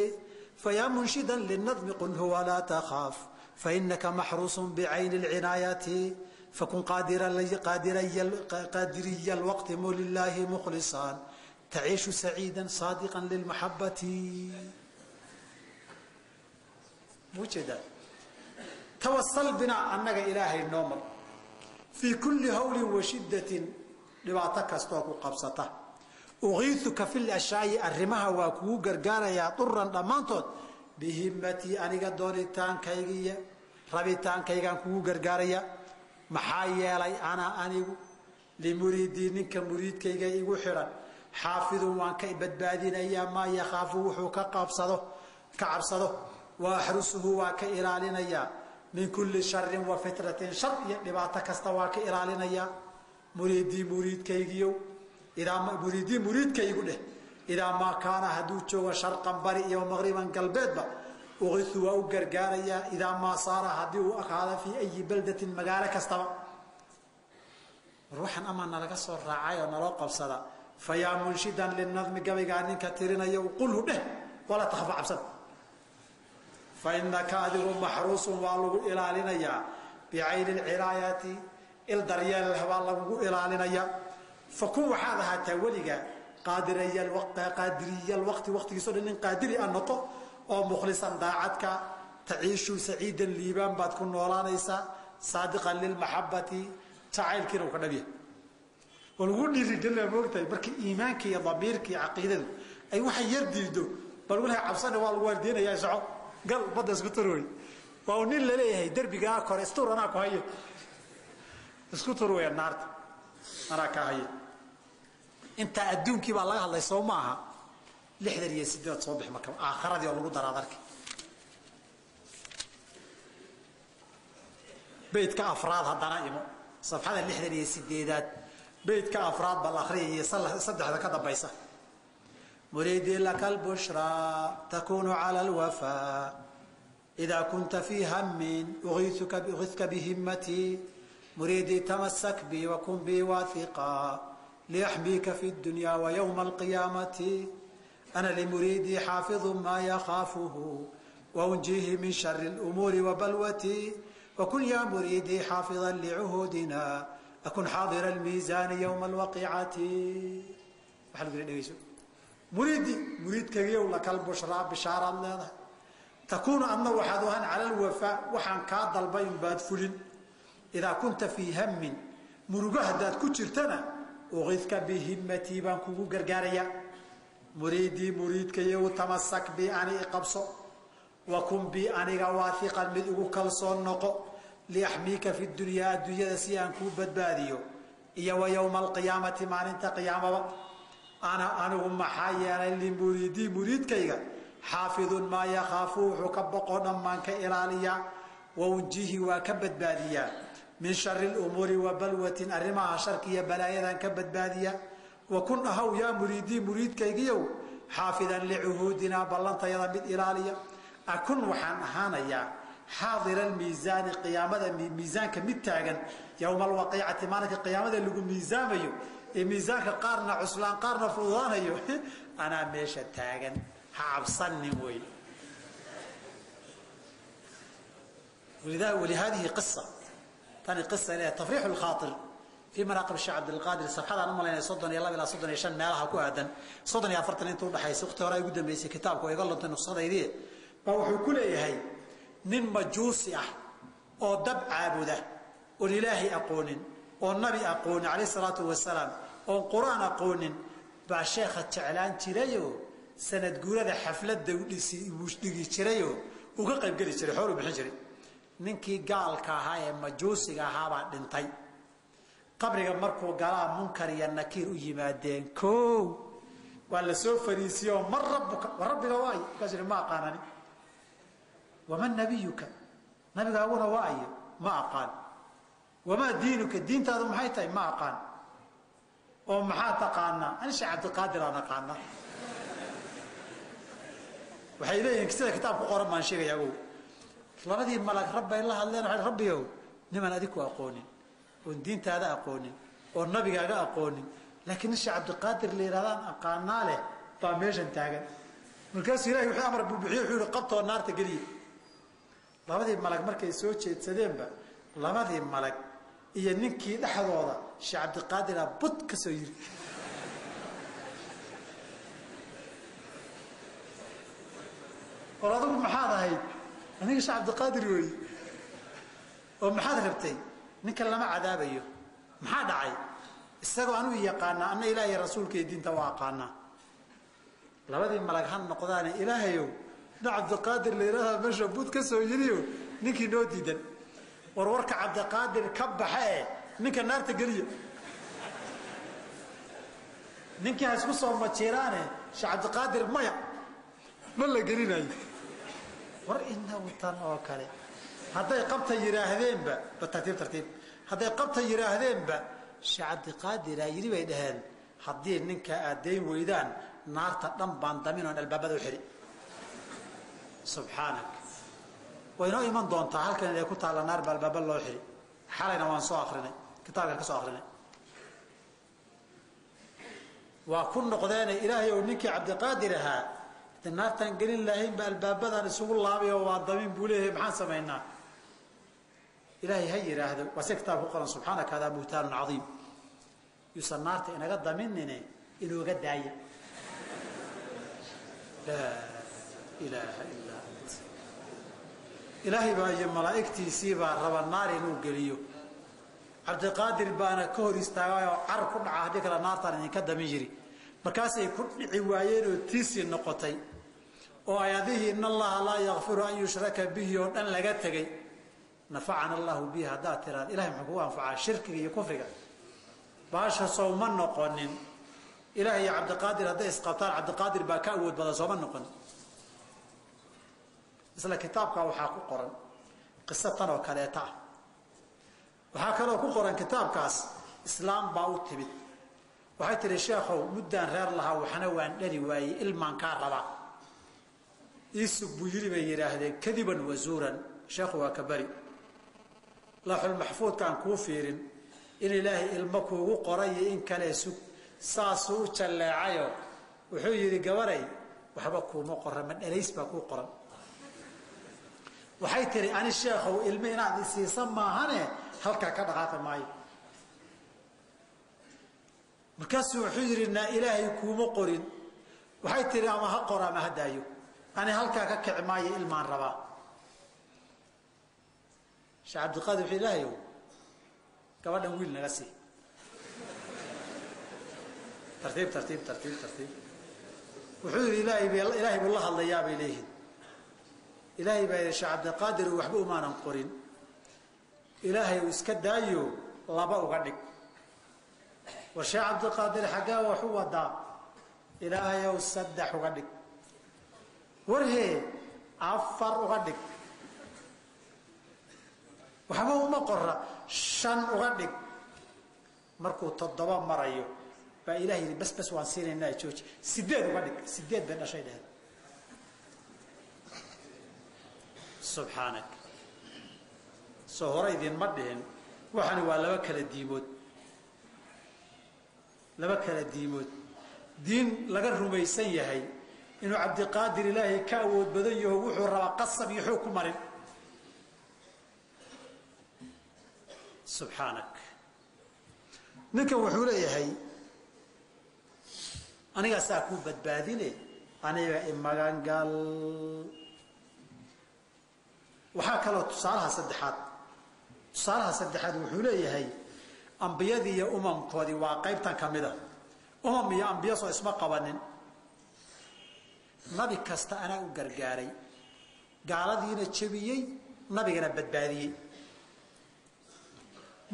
Speaker 1: fayaa munshida linadmi qul huwa laa takhaaf fainaka maxruusu bicayni lcinaayati fakun qaadiriya alwaqti lilaahi mukhlisaan taciishu saciida saadiqa lilmaxabati. Mujeedaa tawasal binaa, annaga ilaahay noo mar, fii kulli hawlin wa shiddatin, dhibaato kastoo ku qabsata, ugiisuka fi lashaayi, arrimaha waa kugu gargaarayaa, duran, dhammaantood, bihimmatii, aniga doonitaankaygiiyo rabitaankaygaan kugu gargaaraya. Maxaa yeelay anaa anigu limuriidii, ninka muriidkayga igu xidhan, xaafidun, waan ka badbaadinayaa, maa yakhaafu, wuxuu ka qabsado, ka cabsado, wa axrusuhu, waa ka ilaalinayaa, min kulli sharin wa fitratin, shar iyo dhibaato kasta waa ka ilaalinayaa. Muriidii muriidkaygiyow, idaa muriidii muriidkaygu dheh, idaa maa kaana, hadduu joogo, sharqan, bari, iyo maqriban, galbeedba, uqisu, waa u gargaarayaa, idaa maa saara, haddii uu akaado, fii ayi baldatin, magaalo kastaba. War waxaan amaa nalaga soo raacay oo naloo qabsada. Fa yaa munshidan linadmi, gabaygaa ninka tirinayo, qulhu dheh, walaa takhafa, cabsada, fa inaka adigu maxruusun, waa lagu ilaalinayaa, bicayni lcinaayati, il daryeel leh baa lagugu ilaalinayaa. Fakun, waxaad ahaataa weliga, qaadiriya alwaqti, waqtigiiso dhan nin qaadiri a noqo oo mukhlisan, daacadka, taciishu saciidan, liibaan baad ku noolaanaysaa, saadiqan lilmaxabati, jacaylkiina uu ka dhabyahay. Waa lagu dhiirigelinaa, moogtahay, marka iimaanka iyo damiirka iyo caqiidadu ay waxay yar diido baa lagu lehay cabsana, waa lagu waardeenayaa, soco, gal badda isku turwey. Waa uu nin laleeyahay derbigaa kore istuur, anaa ku hayo. Isku tur weya naarta anaa kaa haya. Intaa adduunkii baa laga hadlay soo maaha. 68 soo bix marka aakhiradii oo lagu daraa darka. Beydka afraad haddana imo safxada 68aad beydka afraad bal akhriya iyo saddexda ka dambaysa. Muriidii laka albushraa takunu cala alwafaa idaa kunta fii hammin ugiithka bihimmatii. Muriidii tamasak bii wakun bii waathiqaa liyaxmiika fi ddunyaa wa yowma alqiyaamati. Ana limuriidii xaafidu maa yakhaafuhu waunjiihi min shari lumuuri wabalwatii. Wakun yaa muriidii xaafidan licuhuudina akun xaadira almiisaani yowma alwaqiicati. Waxaa lagu dhegeyso muriidii muriidkaygiyow lakal bushraa bishaaraad leedahay. Takuunu adna waxaad ahaan cala alwafaa waxaan kaa dalbay unbaad fulin. Idaa kunta fii hammin murugo haddaad ku jirtana uqidka bihimmatii baan kugu gargaarayaa. Muriidii muriidkayow tamasak bi ani iqabso wakun bi aniga waathiqan mid ugu kalsoon noqo liyaxmiika fi dunyaa adduunyada si aan kuu badbaadiyo iyo wa yowma alqiyaamati maalinta qiyaamaba. Ana anigu maxaa yeelay limuriidii muriidkayga xaafidun maa yakhaafu wuxuu ka boqoo dhammaan ka ilaaliyaa waunjihi waa ka badbaadiyaa min shari lumuuri wa balwatin arrimaha sharki iyo balaayadan ka badbaadiyaa. Wakun ahaw yaa muriidii muriidkaygiyow xaafidan licuhuudinaa ballantayada mid ilaaliya. Akun waxaan ahaanayaa xaadira almiisaani qiyaamada miisaanka mid taagan yowma alwaqiicati maalinka qiyaamada lagu miisaamayo ee miisaanka qaarna cuslaan qaarna fududaanayo anaa meesha taagan ha cabsanin wey. Walihaadihi qisa tani qisa leh tafriixu lkhaatir fii manaaqib sheekh Cabdilqaadir safxadaan u malaynaya 32 ilaa 35 meelaha ku aadan 34 inta u dhaxaysa waqti hore ay ugu dambeysay kitaabka oo iga luntay nuskhadaydii baa wuxuu ku leeyahay nin majuusi ah oo dab caabuda oon ilaahay aqoonin oo nabi aqoonin calayhi salaatu wasalaam oon qur-aan aqoonin baa sheekha jeclaan jirayoo sanad guurada xafladda u dhigi jirayoo uga qaybgeli jiray xool u bixin jiray. Ninkii gaalka ahaa ee majuusiga ahaabaa dhintay. Qabriga markuu galaa munkar iyo nakiir u yimaadeen koow waa la soo fariisiyoo man rabbuka wa rabbiga waayo markaasuu yihi ma aqaanani. Waman nabiyuka nabigaaguna waayo ma aqaan. Wamaa diinuka diintaadu maxay tahay ma aqaan. Oo maxaa taqaanaa ani Sheekh Cabdiqaadir aan aqaanaa. Waxay leeyihiin sida kitaabku qoran baan sheegayaa ogow. Labadii malag rabbay la hadleen waxay rabbiyow niman adiku aqoonin oon diintaada aqoonin oon nabigaaga aqoonin laakiin nin Sheekh Cabdiqaadir la yidhahdaan aqaanaa leh baa meeshan taagan. Markaasuu ilahay wuxuu amar buu bixiyey wuxuu yihi qabtoo naarta geliye. Labadii malag markay soo jeedsadeenba labadii malag iyo ninkii dhexdooda Sheekh Cabdiqaadiraa bud ka soo yiri. War adigu maxaad ahayd? Aniga Sheekh Cabdiqaadir weeye. Oo maxaad rabtay? Ninkan lama cadaabayo. Maxaa dhacay? Isagoo anuu yaqaanaa anna ilaahay rasuulka iyo diinta waa aqaanaa. Labadii malag ha noqdaane ilaahayow na Cabdiqaadir la yidhahdaa meesha bud ka soo yiriyo ninkii noo diidan. War warka Cabdiqaadir ka baxa ee ninka naarta geliya. Ninkii ha isku soo majiiraane Sheekh Cabdiqaadir maya ma la gelinayo. War inagu tan oo kale hadday qabta yidhaahdeenba ba tartiib tartiib hadday qabta yidhaahdeenba Sheekh Cabdiqaadir aa yidhi bay dhaheen haddii ninka aad dayn weydaan naarta dhan baan damin oon albaabada u xidhi. Subxaanak way inoo iman doontaa halkan inay ku taalla naar baa albaaba loo xidhi. Xalayna waan soo akrinay kitaabkan ka soo akrinay. Waa ku noqdeene ilaahay ow ninkii Cabdiqaadir ahaa naartaan gelin lahayn ba albaabadan isugu laabay oo waa damin buu leeyahay maxaan samaynaa? Ilaahay ha yidhaahdo waa se kitaabku qoran subxaanaka hadaa buhtaanun cadiim. Yuusan naarta inaga daminine inooga daaya. Laa ilaaha illaa ant. Ilaahay baa iyo malaa'igtiisii baa raba naar inuu geliyo. Cabdiqaadir baana ka hor istaagay oo car ku dhaca haddii kale naartaan idinka damin yiri. Markaasay ku dhici waayeen oo tiisii noqotay oo ayadihii in Allaha laa yaghfiru an yushraka bihi oo dhan laga tegay. Nafacana allahu bihi haddaad tiraad ilahay muxuu kugu anfacaa shirkiga iyo kufriga. Baasha sooma noqonin. Ilaahay iyo Cabdiqaadir hadday isqabtaan Cabdiqaadir baa ka awood badan, sooma noqon. Isla kitaabka waxaa ku qoran qiso tan oo kaleeta ah. Waxaa kaloo ku qoran kitaabkaas islaam baa u timid. Waxay tihi sheekhow muddaan reer lahaa waxna waan dhali waayey, ilmaan kaa rabaa. Iisug buu yidhi bay yidhaahdeen kadiban wazuuran. Sheekhu waa ka bari. Lawxul maxfuudkaan kuu fiirin in ilaahay ilmo kuugu qoray iyo in kale sug. Saasuu u jalleecayo wuxuu yidhi gabaray waxba kuuma qoran, ma dhalays baa kuu qoran. Waxay tihi ani sheekhow ilmo inaad isiisa maahane halkaa ka dhaqaaqi maayo. Markaasuu wuxuu yidhi naa ilaahay kuuma qorin. Waxay tihi ama ha qora ama ha daayo, ani halkaa ka kici maayo, ilmaan rabaa. Sheekh Cabdiqaadir wuxuu ilaahayow gabadhan wiil naga sii. Tartiib tartiib tartiib tartiib. Wuxuu yidhi ilaahay buu la hadlayaa bay leeyihiin. Ilaahay baa yidhi Sheekh Cabdiqaadir waxba umaanan qorin, ilaahay uu iska daayo laba uga dhig. War Sheekh Cabdiqaadir xaggee wax u wadaa? Ilaahayow saddex uga dhig. Warhee afar uga dhig. Waxba uma qora, shan uga dhig. Markuu toddoba marayo baa ilaah yidhi bas bas waan siinaynaa jooji, 8 uga dhig. 8 bay dhashay dheheen. Subxaanak. Soo hore idinma dhihin waxani waa laba kala diimood. Laba kala diimood. Diin laga rumaysan yahay inuu Cabdiqaadir ilaahay ka awood badan yaho wuxuu rabaa qasab iyo xoog ku marin. Subxaanak. Ninkan wuxuu leeyahay anigaa saa kuu badbaadine, aniga imagangal. Waxaa kaloo tusaalaha saddexaad. Tusaalaha saddexaad wuxuu leeyahay ambiyadii iyo umamkoodii waa qaybtan ka mid a. Umam iyo ambiyo soo isma qabanin. Nabi kasta anaa u gargaaray, gaaladiina jebiyey, nabigana badbaadiyey.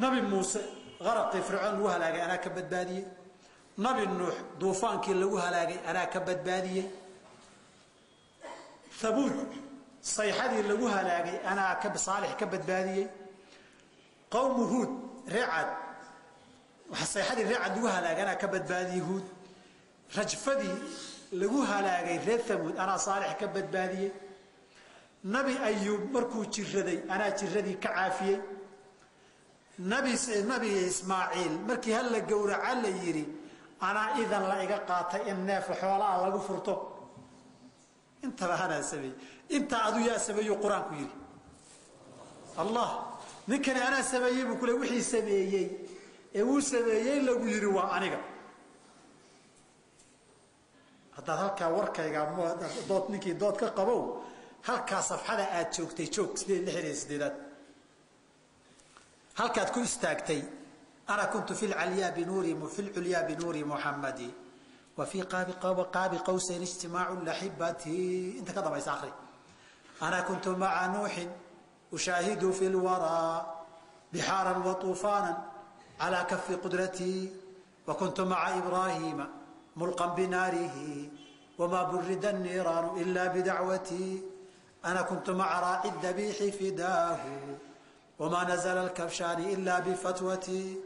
Speaker 1: Nabi Muuse qaraqii Fircoon lagu halaagay anaa ka badbaadiyey. Nabi Nuux duufaankii lagu halaagay anaa ka badbaadiyey. Thabuud sayxadii lagu halaagay anaa ka Saalix ka badbaadiyey. Qowmu Huud reecad sayxadii reecad lagu halaagay anaa ka badbaadiyey Huud. Rajfadii lagu halaagay reer Thamuud anaa Saalix ka badbaadiyey. Nabi Ayuub markuu jiraday anaa jiradii ka caafiyey. Nabi Ismaaciil markii hal la gowraca la yidhi anaa idan la iga qaatay in neef xoolaa lagu furto. Intaba anaa sameeyey. Intaa aduu yaa sameeyuu qur-aanku yidhi. Allah ninkani anaa sameeyey buu kule wixii sameeyey ee wuu sameeyey lagu yidhi waa aniga. Haddaad halkaa warkayga dood ninkii dood ka qabow halkaa safxada aad joogtay joog 68 halkaad ku istaagtay. Ana kuntu fi lcalyaa binuuri fi lculyaa binuuri Muxammadi wa fii qaabi qawsayn ijtimaacu laxibati. Inta ka dambaysa akhri. Ana kuntu maca Nuuxin ushaahidu fi lwaraa bixaaran wa tuufaanan calaa kafi qudratii wa kuntu maca Ibraahiima mulqan binaarihi wamaa burida anniiraanu ila bidacwatii. Ana kuntu maca raaci dabiixi fidaahu wamaa nazala alkabshaani ila bifatwatii.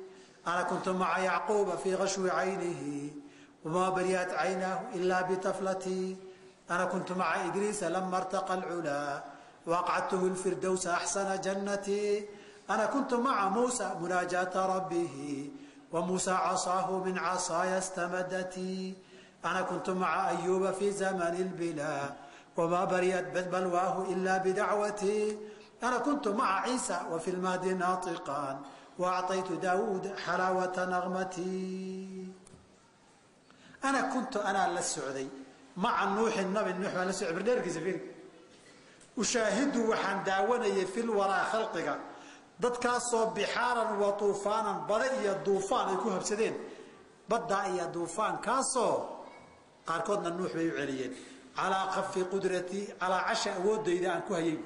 Speaker 1: Ana kuntu maca Yacquuba fii gashwi caynihi wamaa bariyat caynaahu ila bitaflatii. Ana kuntu maca Idriisa lama artaqa alculaa waaqacadtuhu lfirdowsa axsana jannatii. Ana kuntu maca Muusa munaajaata rabbihi wa Muusa casaahu min casaaya stamadatii. Ana kuntu maca Ayuuba fii zamani lbilaa wamaa bariyat balwaahu ila bidacwatii. Ana kuntu maca Ciisa wa fi lmahdi naatiqan wa acطaytu Daawuuda xalaawata naqmatii. Ana kuntu anaa la socday maca Nuuxin nabi Nuux baan la socday bardheerkiisa fiiri. Ushaahidu waxaan daawanayay fil waraa khalqiga dadkaasoo bixaaran wa tuufaanan bada iyo duufaan ay ku habsadeen. Baddaa iyo duufaankaasoo qaarkoodna Nuux bay u celiyeen. Calaa kafi qudratii calaa casha awooddayda aan ku hayay.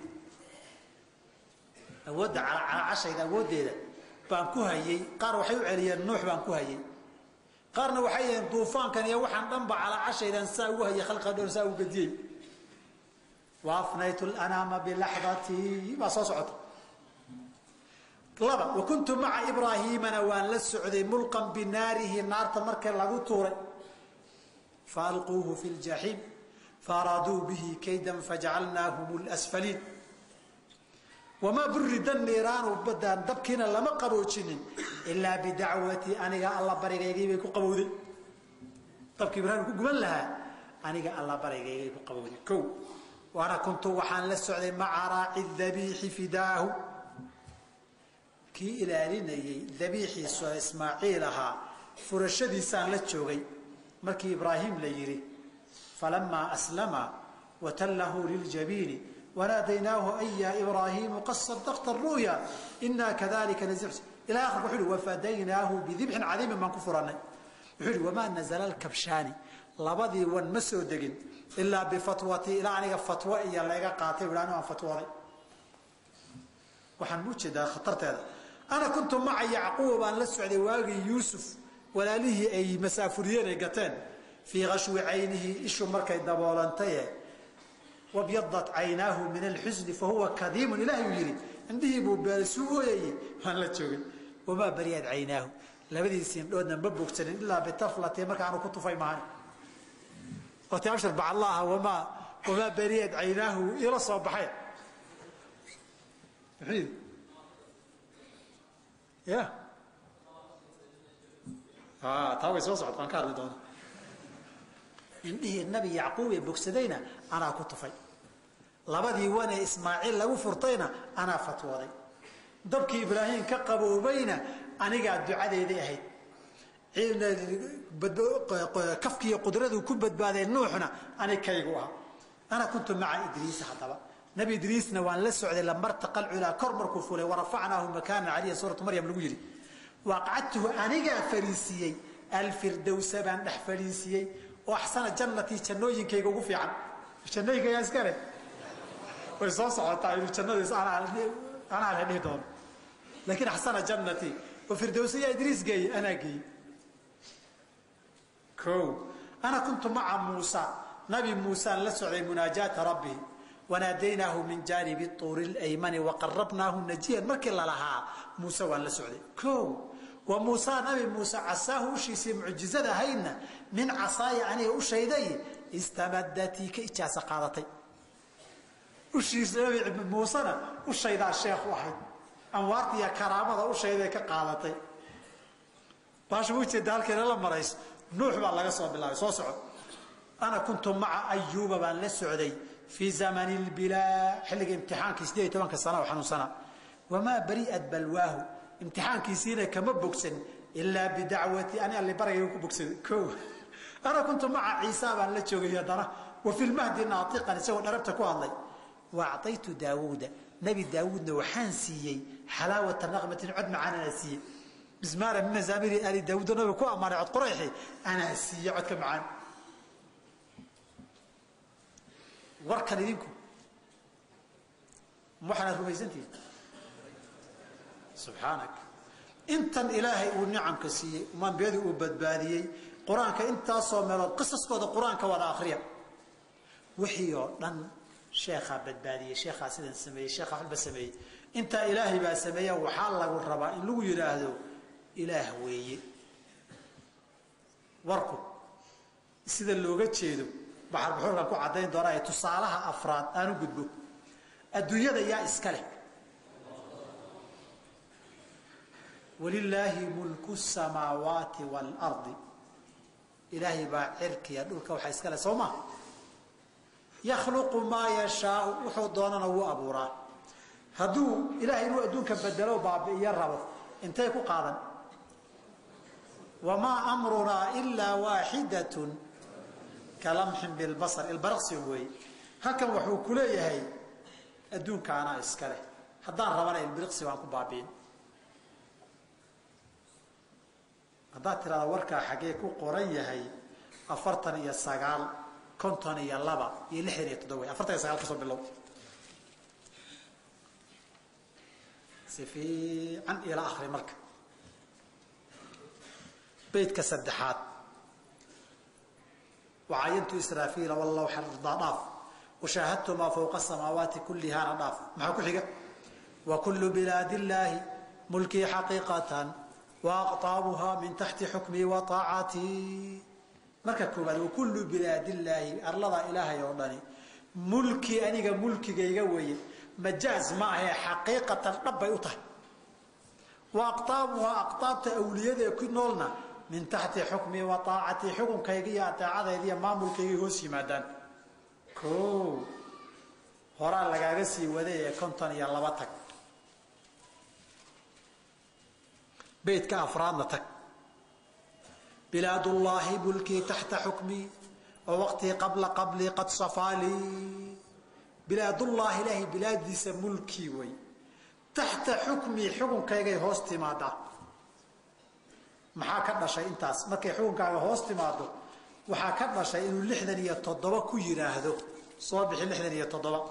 Speaker 1: Awoodda calaacashayda awooddeeda baan ku hayay. Qaar waxay u celiyeen Nuux baan ku hayay, qaarna waxay yidhaheen duufaankan iyo waxaan dhanba calaacashaydan saa ugu hayay, khalqiga dhan saa ugu gadiyey. Wa afnaytu lanaama bilaxdatii baa soo socota. Laba, wa kuntu maca Ibraahiimana waan la socday mulqan binaarihi, naarta markii lagu tuuray. Faalquuhu fi ljaxiim faaraaduu bihi kaydan fajacalnaahum lasfaliin. Wamaa burida niiraanu badaan, dabkiina lama qaboojinin ilaa bidacwati, aniga alla barigaygii bay ku qabowday. Dabkii Ibraahim ku guban lahaa aniga alla barigaygay ku qabowday. Kow, waana kuntu waxaan la socday maca raaci dabiixi fidaahu, kii ilaalinayey dabiixiisu Ismaaciil ahaa furashadiisaan la joogay markii Ibraahim la yidhi falamaa aslama watallahu liljabiini wanaadaynaahu an yaa Ibraahiimu qad sadaqta aru'ya inaa kadalika najzi. Ila akhirka wuxuu yihi wafadaynaahu bidibxin cadiimin baan ku furannay. Wuxuu yihi wamaa nazala alkabshaani, labadii wan ma soo degin ilaa bifatwati, ilaa aniga fatwo iyo layga qaatay anu aan fatwooday. Waxaan mu jeedaa khatarteeda. Ana kuntu maca Yacquub baan la socday waagii Yuusuf walaalihii ay masaafuriyeen ay gateen, fii khashwi caynihi, ishu markay daboolantaye, wabyadat caynaahu min alxusni fahuwa kadiimun, ilahay uu yidhi indhihii buu beersuu ooyayey waan la joogay. Wamaa bariyad caynaahu, labadiisii indhoodna ma bogsanin ilaa bitaflati, markaanu ku tufay maahan. Wati abshir bacallaaha wamaa bariyad caynaahu ila soo baxay. Muxuu yidhi ya taa way soo socota, waan ka hadli doonaa. Indhihii Nabi Yacquub ee bogsadayna anaa ku tufay, labadii wanee Ismaaciil lagu furtayna anaa fatwooday, dabkii Ibraahim ka qaboobayna anigaa ducadeedii ahayd, kafkiiyo qudraduu ku badbaaday Nuuxna ani kaygu ahaa. Ana kuntu maca Idriisa, haddaba Nabi Idriisna waan la socday lamartaqa alculaa, kor markuu fulay, warafacnaahu makaanan caliya, suuratu Maryam lagu yidhi. Waaqacadtuhu anigaa fariisiiyey, alfirdowsa baan dhex fadhiisiiyey, oo axsana jannatii, jannooyinkayga ugu fiican. Jannooyinka yaa iska leh? Way soo socotaa inuu jannadiis anaa la dhihi doono, laakiin axsana jannatii oo firdowsa yaa Idriis geeyey? Anaa geeyey. Kow, ana kuntu maca Muusa, Nabi Muusaan la socday munaajaata rabbihi, wanaadaynaahu min jaanibi tuuri laymani waqarabnaahu najiyan markii lalahaa Muuse waan la socday. Kow, wa Muusa, Nabi Muuse casaahu, ushiisii mucjizada ahaydna min casaaya, aniga ushayday istamadatii ka ijaasa qaadatay. Ushiisa Nabi Muusena ushaydaa sheekh u ahayd, anwaarta iyo karaamada ushayday ka qaadatay. Baasha ma ujeeda halkayna la marayso? Nuux baa laga soo bilaabay, soo soco. Ana kuntu maca Ayuuba baan la socday fii zamani lbilaa, xilliga imtixaankii 18-ka sana oo xanuunsanaa. Wamaa bari'at balwaahu, imtixaankiisiina kama bogsan ilaa bidacwati, ani alli baragayga ku bogsaday. Kow, ana kuntu maca Ciisa baan la joogay haddana, wa fi lmahdi naatiqan, isagoo dharabta ku hadlay. Wa acطaytu Daawuuda, Nebi Daawuudna waxaan siiyey xalaawata naqmatin, cod macaan anaa siiyey. Mismaara min mazaamiri ali Daawuud nabiga ku ammaanay cod qurayxi anaa siiyey codka macaan. Warkan idinku waxaanaad rumaysantihin? Subxaanak, intan ilaahay uu nicamka siiyey, ambiyadii uu badbaadiyey, qur-aanka intaasoo meelood qisaskooda qur-aanka wada akriya, wixii oo dhan sheekhaa badbaadiyey, sheekhaa sidan sameeyey, sheekhaa waxba sameeyey, intaa ilaahay baa sameeya. Waxaa lagu rabaa in lagu yidhaahdo ilaah weeye. Warku sida looga jeedo baxar buxuurkan ku caddayn doonaa ee tusaalaha afraad aan u gudbo. Adduunyada yaa iska leh? Walilaahi mulku samaawaati waalardi, ilaahay baa cirkiya dhulka waxaa iska leh, soo maa? Yakhluqu maa yashaau, wuxuu doonana wuu abuuraa. Hadduu ilaahay inuu adduunka bedelo baabi'iyo rabo, intay ku qaadan? Wamaa amrunaa ilaa waaxidatun kalamxin bilbasar, ilbaraqsi weeye. Halkan wuxuu ku leeyahay adduunka anaa iska leh, haddaan rabana ilbiriqsi baan ku baabi'in. Haddaad tirahda warkaa xaggee ku qoran yahay? 49, 52 iyo 67 wey. 49 kasoo bilow. Si fiican ila akhri marka. Beydka saddexaad wacayantu Israafiila wallawxa dhaaf, washaahadtu maa fowqa asamaawaati kullihaana dhaaf. Maxaa ku xiga? Wa kullu bilaadi illaahi mulkii xaqiiqatan wa aqtaabuhaa min taxti xukmii wa taacatii. Marka koowaad wa kullu bilaadillaahi, arlada ilaahay oo dhani mulkii aniga mulkigayga weeye, majaaz ma ahee xaqiiqatan dhab bay u tahay. Wa aqtaabuhaa, aqtaabta awliyada ee ku noolna min taxti xukmii wa taacatii, xukunkayga iyo ateecadayda iyo maamulkaygay hoos yimaadaan. Koo horaa lagaaga sii waday ee 52 tag, beydka afraadna tag. Bilaadullaahi mulkii taxta xukmii wa waqtii qabla qablii qad safaalii. Bilaadullaahi, ilaahay bilaadiisa mulkii wey, taxta xukmii xukunkaygay hoos timaadaa. Maxaa ka dhashay intaas? Markay xukunkaaga hoos timaado waxaa ka dhashay inuu 67 ku yidhaahdo. Soo bixi 67.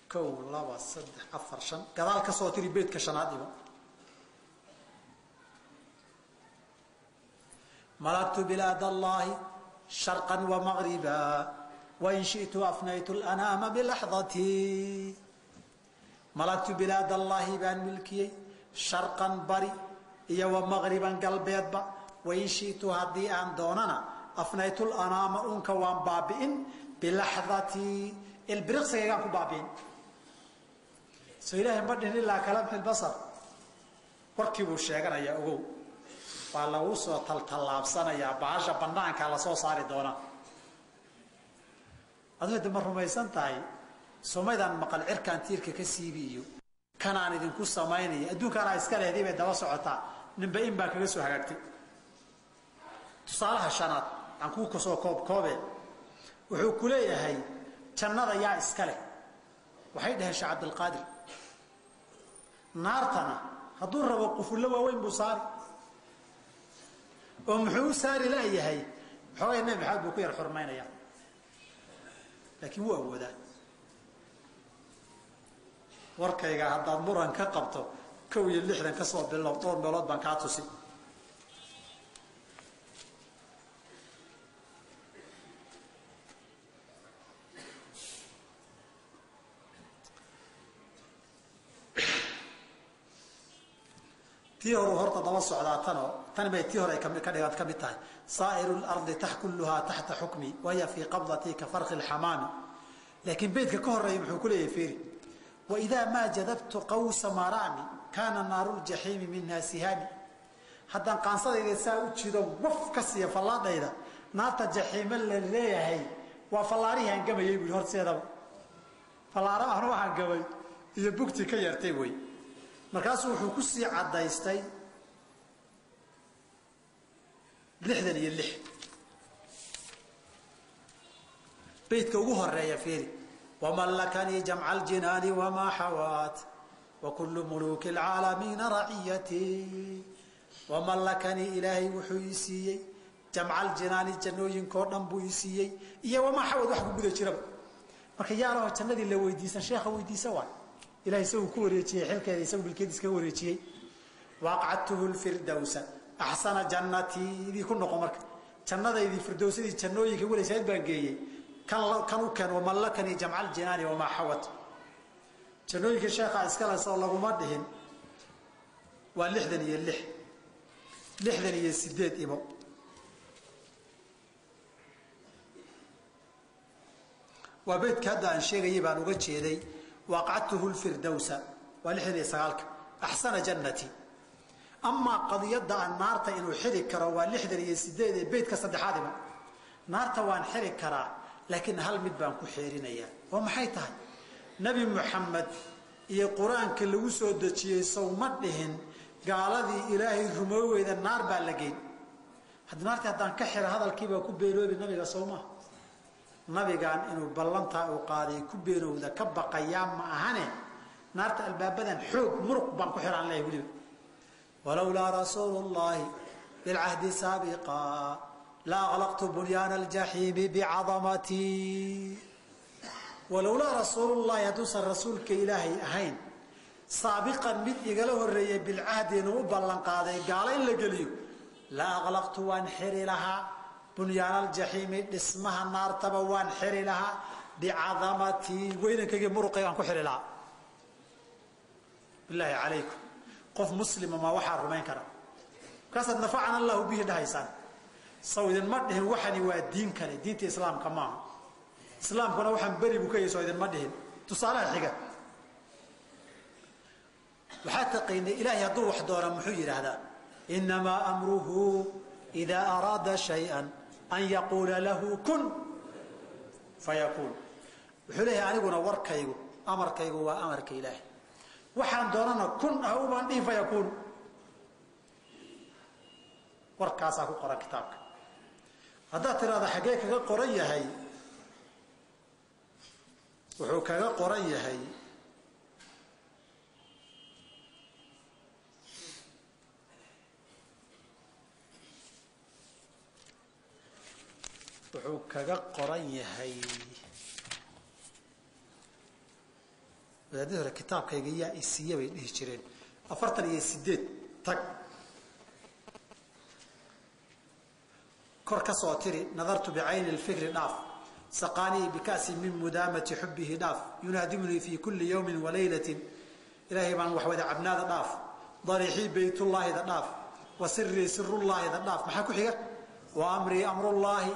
Speaker 1: 1, 2, 3, 4, 5, gadaal ka soo tiri beydka shanaad ibo. Malaktu bilaad allaahi sharqan wa maqriba wain shi'tu afnaytu lanaama bilaxdatii. Malaktu bilaad allaahi baan milkiyey sharqan bari iyo wa maqriban galbeedba, wain shi'tu haddii aan doonana afnaytu lanaama unka waan baabi'in, bilaxdatii ilbiriqsigaygaan ku baabi'in. Soo ilaahay ma dhihin ilaa kalamxi lbasar? Warkii buu sheeganayaa, ogow waa lagu soo taltallaabsanayaa, bahasha banaankaa lasoo saari doonaa. Aduu hada ma rumaysan tahay? Somaydaan maqal cirkaan tiirka ka siibi iyo kanaan idinku samaynaya, adduunkaanaa iska lehdii bay daba socotaa, ninba in baa kaga soo hagaagtay. Tusaalaha shanaad aan kuu kasoo koobkoobe, wuxuu ku leeyahay jannada yaa iska leh? Waxay dhaheen Sheekh Cabdilqaadir. Naartana hadduu rabo qufullo waaweyn buu saari, oo muxuu u saari laayahay? Xoogay Nebi Maxamed buu ku yar xurmaynayaa, laakiin wuu awoodaa. Warkayga haddaad muran ka qabto 61 ka soo bilow, dhowr meelood baan kaa tusi. Tii horu horta daba socdaa tanoo tan bay tii hore ka dhigan ka mid tahay. Saa'iru lardi tax kulluhaa taxta xukmi wahiya fii qabdatii ka farqi alxamaami. Laakiin beydka ka horeeya muxuu ku leeyahay? Fiiri: waidaa maa jadabtu qawsa maraami kaana naaru ljaxiimi minha sihaami. Haddaan qaansadayda saa u jido, waf ka siiya fallaadhayda, naarta jaxiime la leeyahay waa fallaarihii hangamayay buui. Horseedaba fallaaro aanu hangamay iyo bugti ka yeertay wey. Markaasuu wuxuu ku sii caddaystay 66 beydka ugu horeeya, fiiri: wamallakanii jamca aljinaani wamaa xawaat wakulu muluuki alcaalamiina raciyatii. Wamallakanii, ilaahay wuxuu ii siiyey jamca aljinaani, jannooyinkoo dhan buu ii siiyey, iyo wamaa xawad, wax ku guda jiraba. Marka yaalaho jannadii la weydiisan, sheekha weydiisa waay, ilahay isagu ku wareejiyey xilkeeda, isagu milkeediis kaga wareejiyey. Waaqcadtuhu lfirdowsa axsana jannatii idii ku noqo. Marka jannadaydii firdowsadii jannooyinka walaysayd baan geeyey. Kan u keen wamallakanii jamca aljinaani wamaa xawat, jannooyinka sheekha iskale soo laguma dhihin. Waa 66. 68 imo. Waa beydka hadda aan sheegayay baan uga jeeday. Waaqacadtuhu lfirdowsa waa 69-ka, axsana jannati. Amaa qadiyadda aan naarta inuu xiri karo waa 68 ee beydka saddexaad imo. Naarta waan xiri karaa, laakiin hal mid baan ku xeerinayaa. Oo maxay tahay? Nebi Muxamed iyo qur-aanka lagu soo dejiyey sow ma dhihin gaaladii ilaahay rumooweyda naar baa la geyn? Haddi naartii haddaan ka xira hadalkiibaa ku beenoobi nabiga, sow maha? Nabigaan inuu ballantaa uu qaaday ku beenowda ka baqayaa ma ahane, naarta albaabadan xoog muruq baan ku xiraan leeyahay weliba. Walowlaa rasuulu llaahi bilcahdi saabiqa la aqlaqtu bunyaana aljaxiimi bicadamatii. Walowlaa rasuulullaahi hadduusan rasuulka ilaahay ahayn saabiqan mid igala horreeyey bilcahdi inuu u ballanqaaday gaalo in la geliyo, la aqlaqtu waan xiri lahaa bunyaana aljaxiimi dhismaha naartaba waan xiri lahaa bicadamatii weynankaygi muruqaygaan ku xiri lahaa. Bilaahi calaykum, qof muslima ma waxaa rumayn kara? Markaasaad nafacana allahu bihi dhahaysaan. Saw idinma dhihin waxani waa diin kale, diinta islaamka maaha. Islaamkuna waxaan beri buu ka yahay, soo idinma dhihin. Tusaalaha xiga waxaa taqiinay ilaahay hadduu wax doona muxuu yidhaahdaa? Innamaa amruhu idaa araada shay-an an yaquula lahu kun fayakuun. Wuxuu leeyahay aniguna warkaygu amarkaygu waa amarka ilaahay, waxaan doonana kun ah ubaan dhihi fayakuun. Warkaasaa ku qoran kitaabka. Haddaad tidhahdo xaggee kaga qoran yahay, wuxuu kaga qoran yahay wuxuu kaga qoran yahay wadaadadii hore kitaabkayga yaa isiiya bay dhihi jireen. 48 tag kor ka soo tiri, nadartu bicayni lfikri dhaaf, saqaanii bika'si min mudaamati xubbihi dhaaf, yunaadimnii fii kulli yawmin walaylatin, ilaahay baan wax wada cabnaada dhaaf, dariixii baytullaahida dhaaf, wa sirii sirullaahida dhaaf. Maxaa ku xiga? Wa amrii amrullaahi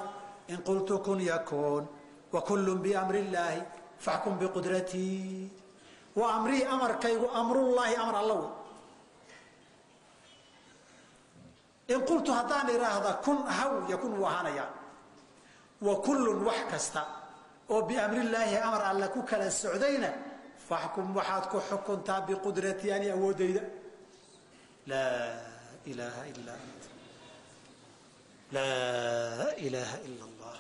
Speaker 1: in qultu kun yakuun wa kullun biamri illaahi faxkum biqudratii. Wa amrii amarkaygu amrullaahi amar alla wey. In qultu haddaan idhaahda kun haw yakun wuu ahaanayaa. Wa kullun wax kasta oo biamrillaahi amar alle ku kala socdayna faxkum waxaad ku xukuntaa biqudratii ani awooddayda. Laa ilaaha ilaa ant, laa ilaaha ila allah.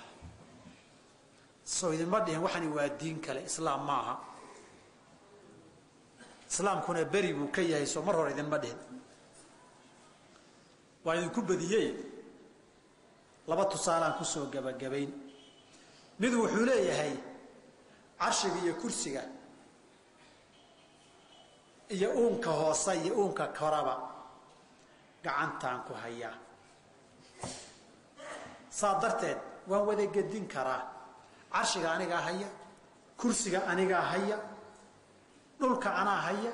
Speaker 1: Soo idinma dhihin waxani waa diin kale, islaam maaha. Islaamkuna beri buu ka yahay, soo mar hore idinma dhihin. Waa idinku badiyey. Laba tusaalaan kusoo gabagabayn. Mid wuxuu leeyahay carshiga iyo kursiga iyo uunka hoose iyo uunka koraba gacantaan ku hayaa, saa darteed waan wada gedin karaa. Carshiga anigaa haya, kursiga anigaa haya, dhulka anaa haya,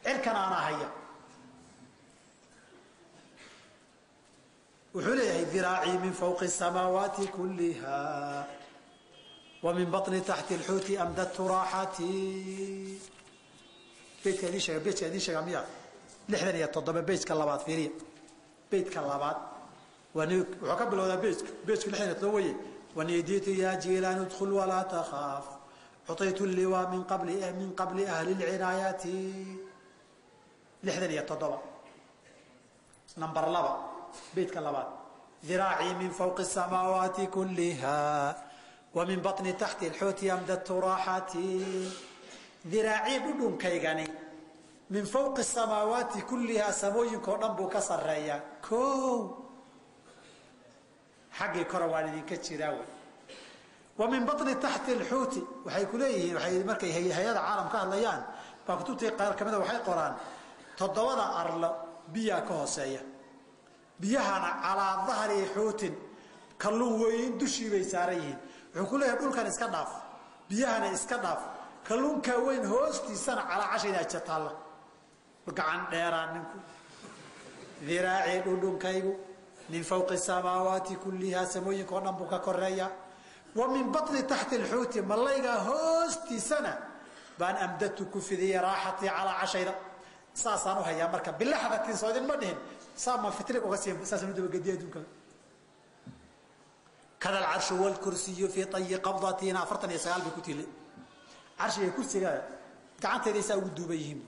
Speaker 1: cirkana anaa haya. Wuxuu leeyahay diraacii min fawqi samaawaati kulliha wa min baطni taxti alxuuti amdadtu raaxatii. Beytka idin sheega, beytka idin sheega miya? 67 beytka labaad fiiriya. Beytka labaad wuxuu ka bilowdaa beytku, beytku 67 weye. Wanidiitu yaa jiilaan udkhul walaa takhaaf, cuطaytu liwaa min qabli ahli lcinaayaati. 67 nambar 2 beytka labaad, diraacii min fawqi samaawaati kulliha wa min baطni taxti alxuuti amdadtu raaxatii. Diraacii dhudhunkaygani min fawqi samaawaati kullihaa samooyinkao dhan buu ka sarreeyaa. Koow xaggii kore waan idinka jiraa wey. Wa min baطni taxti alxuuti waxay ku leeyihiin, waxay markay hay-ada caalam ka hadlayaan baa kutubtii qaar kamida waxay qoraan 7 arlo biyaa ka hooseeya, biyahana calaa dahri xuutin kalluun weyn dushii bay saaran yihiin. Wuxuu ku leeyahay dhulkan iska dhaaf, biyahana iska dhaaf, kalluunkaa weyn hoostiisana calaa cashayda ajataalla. Gacan dheeraa ninku. Diraacii dhundhunkaygu min fawqi samaawaati kullihaa samooyinka oo dhan buu ka koreeyaa. Wa min baطni taxti alxuuti malaygaa hoostiisana baan amdadtu ku fidiyey raaxatii calaa cashayda. Saasaan u hayaa marka bilaxdatin soo idinma dhihin, saa ma fitrig uga sii saasaan u dabagediya adduunka. Kada alcarshu waalkursiyu fii tayi qabdatina 49 bay ku tili. Carshiga kursiga gacantayda saa ugu duuban yihiin.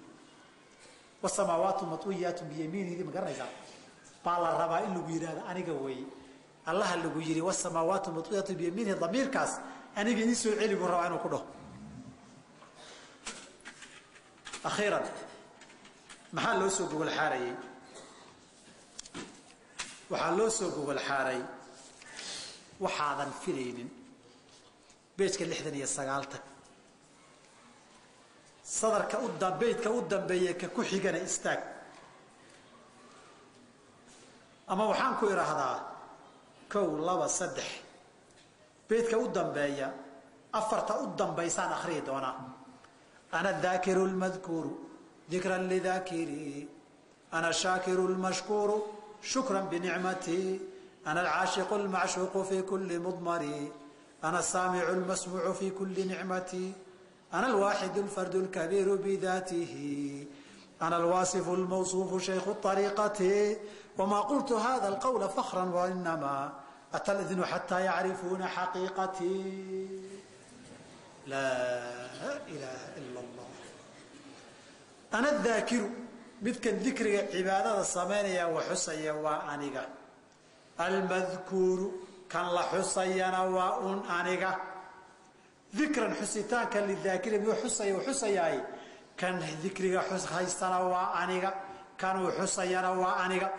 Speaker 1: Wasamaawaatu matwiyaatu biyamiinihi, ma garanaysaa? Baa la rabaa in lagu yidhaahdo aniga weeye. Allaha lagu yidhi wasamaawaatu matwiyaatu biyamiinihi, damiirkaas aniga ii soo celi buu rabaa inuu ku dhaho. Akhiiran maxaa loo soo gogol xaarayey? Waxaa loo soo gogol xaaray waxaadan filaynin. Beejka 69 tag. Sadarka u dambeydka u dambeeya ka ku xigana istaag. Ama waxaan ku iraahdaa 1 2 3 beydka u dambeeya afarta u dambaysaan akhriyi doonaa. Ana dhaakiru lmadkuuru dikran lidhaakiri, ana shaakiru lmashkuuru shukran binicmatii, ana alcaashiqu lmacshuuqu fi kulli mudmari, ana asaamicu lmasmuucu fi kulli nicmatii, ana alwaaxidu alfardu alkabiiru bidaatihi, ana alwaasifu almawsuufu shaykhu ariiqati, wamaa qultu hada alqawla fakhran wainamaa ata lidnu xataa yacrifuuna xaqiiqatii. Laa ilaaha ila allah. Ana daakiru, midkan dikriga cibaadada samaynaya wa xusaya waa aniga. Almadkuuru, kan la xusayana waa un aniga. Dikran xusitaanka lidaakiri mid xusaya xusayaay, kan dikriga haystana waa aniga, kanuu xusayana waa aniga.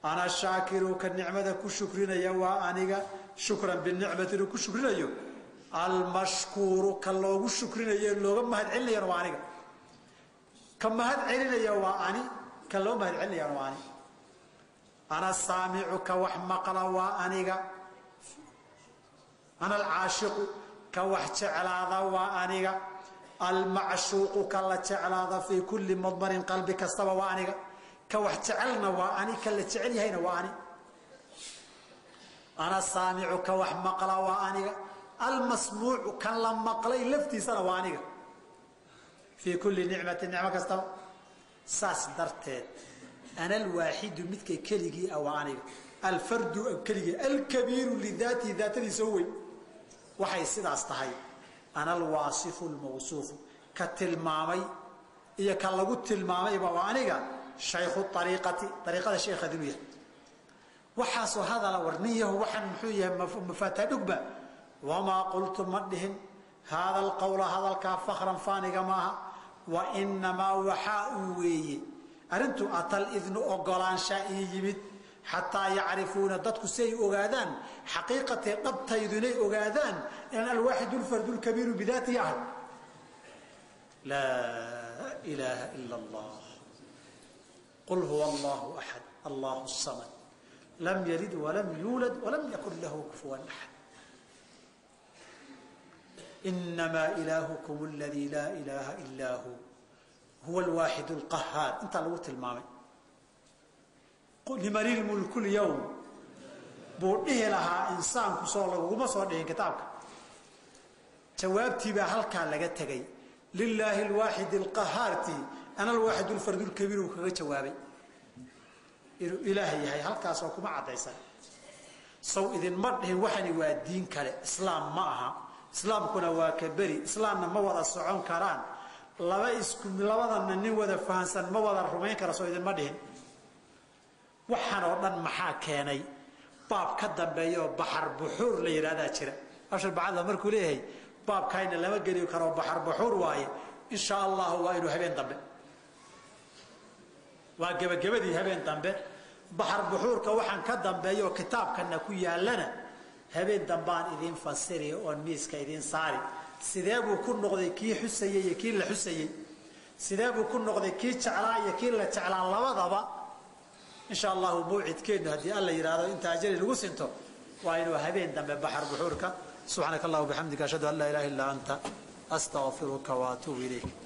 Speaker 1: Ana shaakiru, kan nicmada ku shukrinaya waa aniga, shukran binicmati inuu ku shukrinayo. Almashkuuru, kan loogu shukrinayo looga mahad celinayana waa aniga. Ka mahad celinaya waa ani, kan loo mahad celinayana waa ani. Ana saamicu, ka wax maqla waa aniga. Ana alcaashiqu, ka wax jeclaada waa aniga. Almacshuuqu, ka la jeclaada fii kulli mudmarin qalbi kastaba waa aniga. Ka wax jecelna waa ani, ka la jecel yahayna waa ani. Ana saamicu, ka wax maqla waa aniga. Almasmuucu, kan la maqlay laftiisana waa aniga. Fii kulli nicmatin, nicmo kastaba. Saas darteed ana alwaaxidu, midka keligii ah waa aniga. Alfardu keligii, alkabiiru lidaatihi, daatadiisa u weyn. Waxay sidaas tahay ana alwaasifu almawsuufu, ka tilmaamay iyo ka lagu tilmaamayba waa aniga. Shaykhu ariiqati, ariiqada sheekheed inuu yahay. Waxaasoo hadala warniyahu waxaan muxuu yahay mafaatadhugba. Wamaa qultu, ma dhihin haada alqawla, hadalkaa fakhran faaniga maaha. Wa inamaa waxaa uu weeye arrintu atal idnu, ogolaanshaa ii yimid, xataa yacrifuuna, dadku si ay ogaadaan xaqiiqatee dhabtaydu inay ogaadaan inaan alwaaxidu lfardu lkabiiru bidaatihi ahay. Laa ilaaha ila allah. Qul huwa allahu axad, allahu samad, lam yalid walam yuulad walam yakun lahu kufuwan axad. Inamaa ilaahukum aladii laa ilaaha ilaa hu, huwa alwaaxidu alqahaar. Intaa lagu tilmaamay liman ilmulku lyawm buu dhihi lahaa insaanku, soo laguguma soo dhihin kitaabka. Jawaabtii baa halkaa laga tegay. Lilaahi alwaaxid alqahaarti, ana alwaaxid alfardu lkabiir uu kaga jawaabay inuu ilaah yahay. Halkaasoo kuma caddaysan. Saw idinma dhihin waxani waa diin kale, islaam ma aha. Islaamkuna waa ka beri, islaamna ma wada socon karaan. Laba isku labadana nin wada fahansan ma wada rumayn kara, soo idinma dhihin. Waxaan oo dhan maxaa keenay? Baab ka dambeeya oo baxar buxuur la yidhahdaa jira. Ashar bacadla markuu leeyahay baabkayna lama geli karo, baxar buxuur waaye. Insha allahu waa inuu habeen dambe, waa gebagabadii habeen dambe. Baxar buxuurka waxaan ka dambeeya oo kitaabkana ku yaalana habeen dambaan idiin fasiri oon miiska idiin saari. Sidee buu ku noqday kii xusayey iyo kii la xusayey? Sidee buu ku noqday kii jeclaa iyo kii la jeclaa? Labadaba insha allahu mawcidkeennu haddii alla yidhaahdo inta ajali lagu sinto waa inuu habeen dambe baxar buxuurka. Subxaanaka allahuma bixamdika, ashhadu an laa ilaha illaa anta, astaqfiruka wa atuubu ilayk.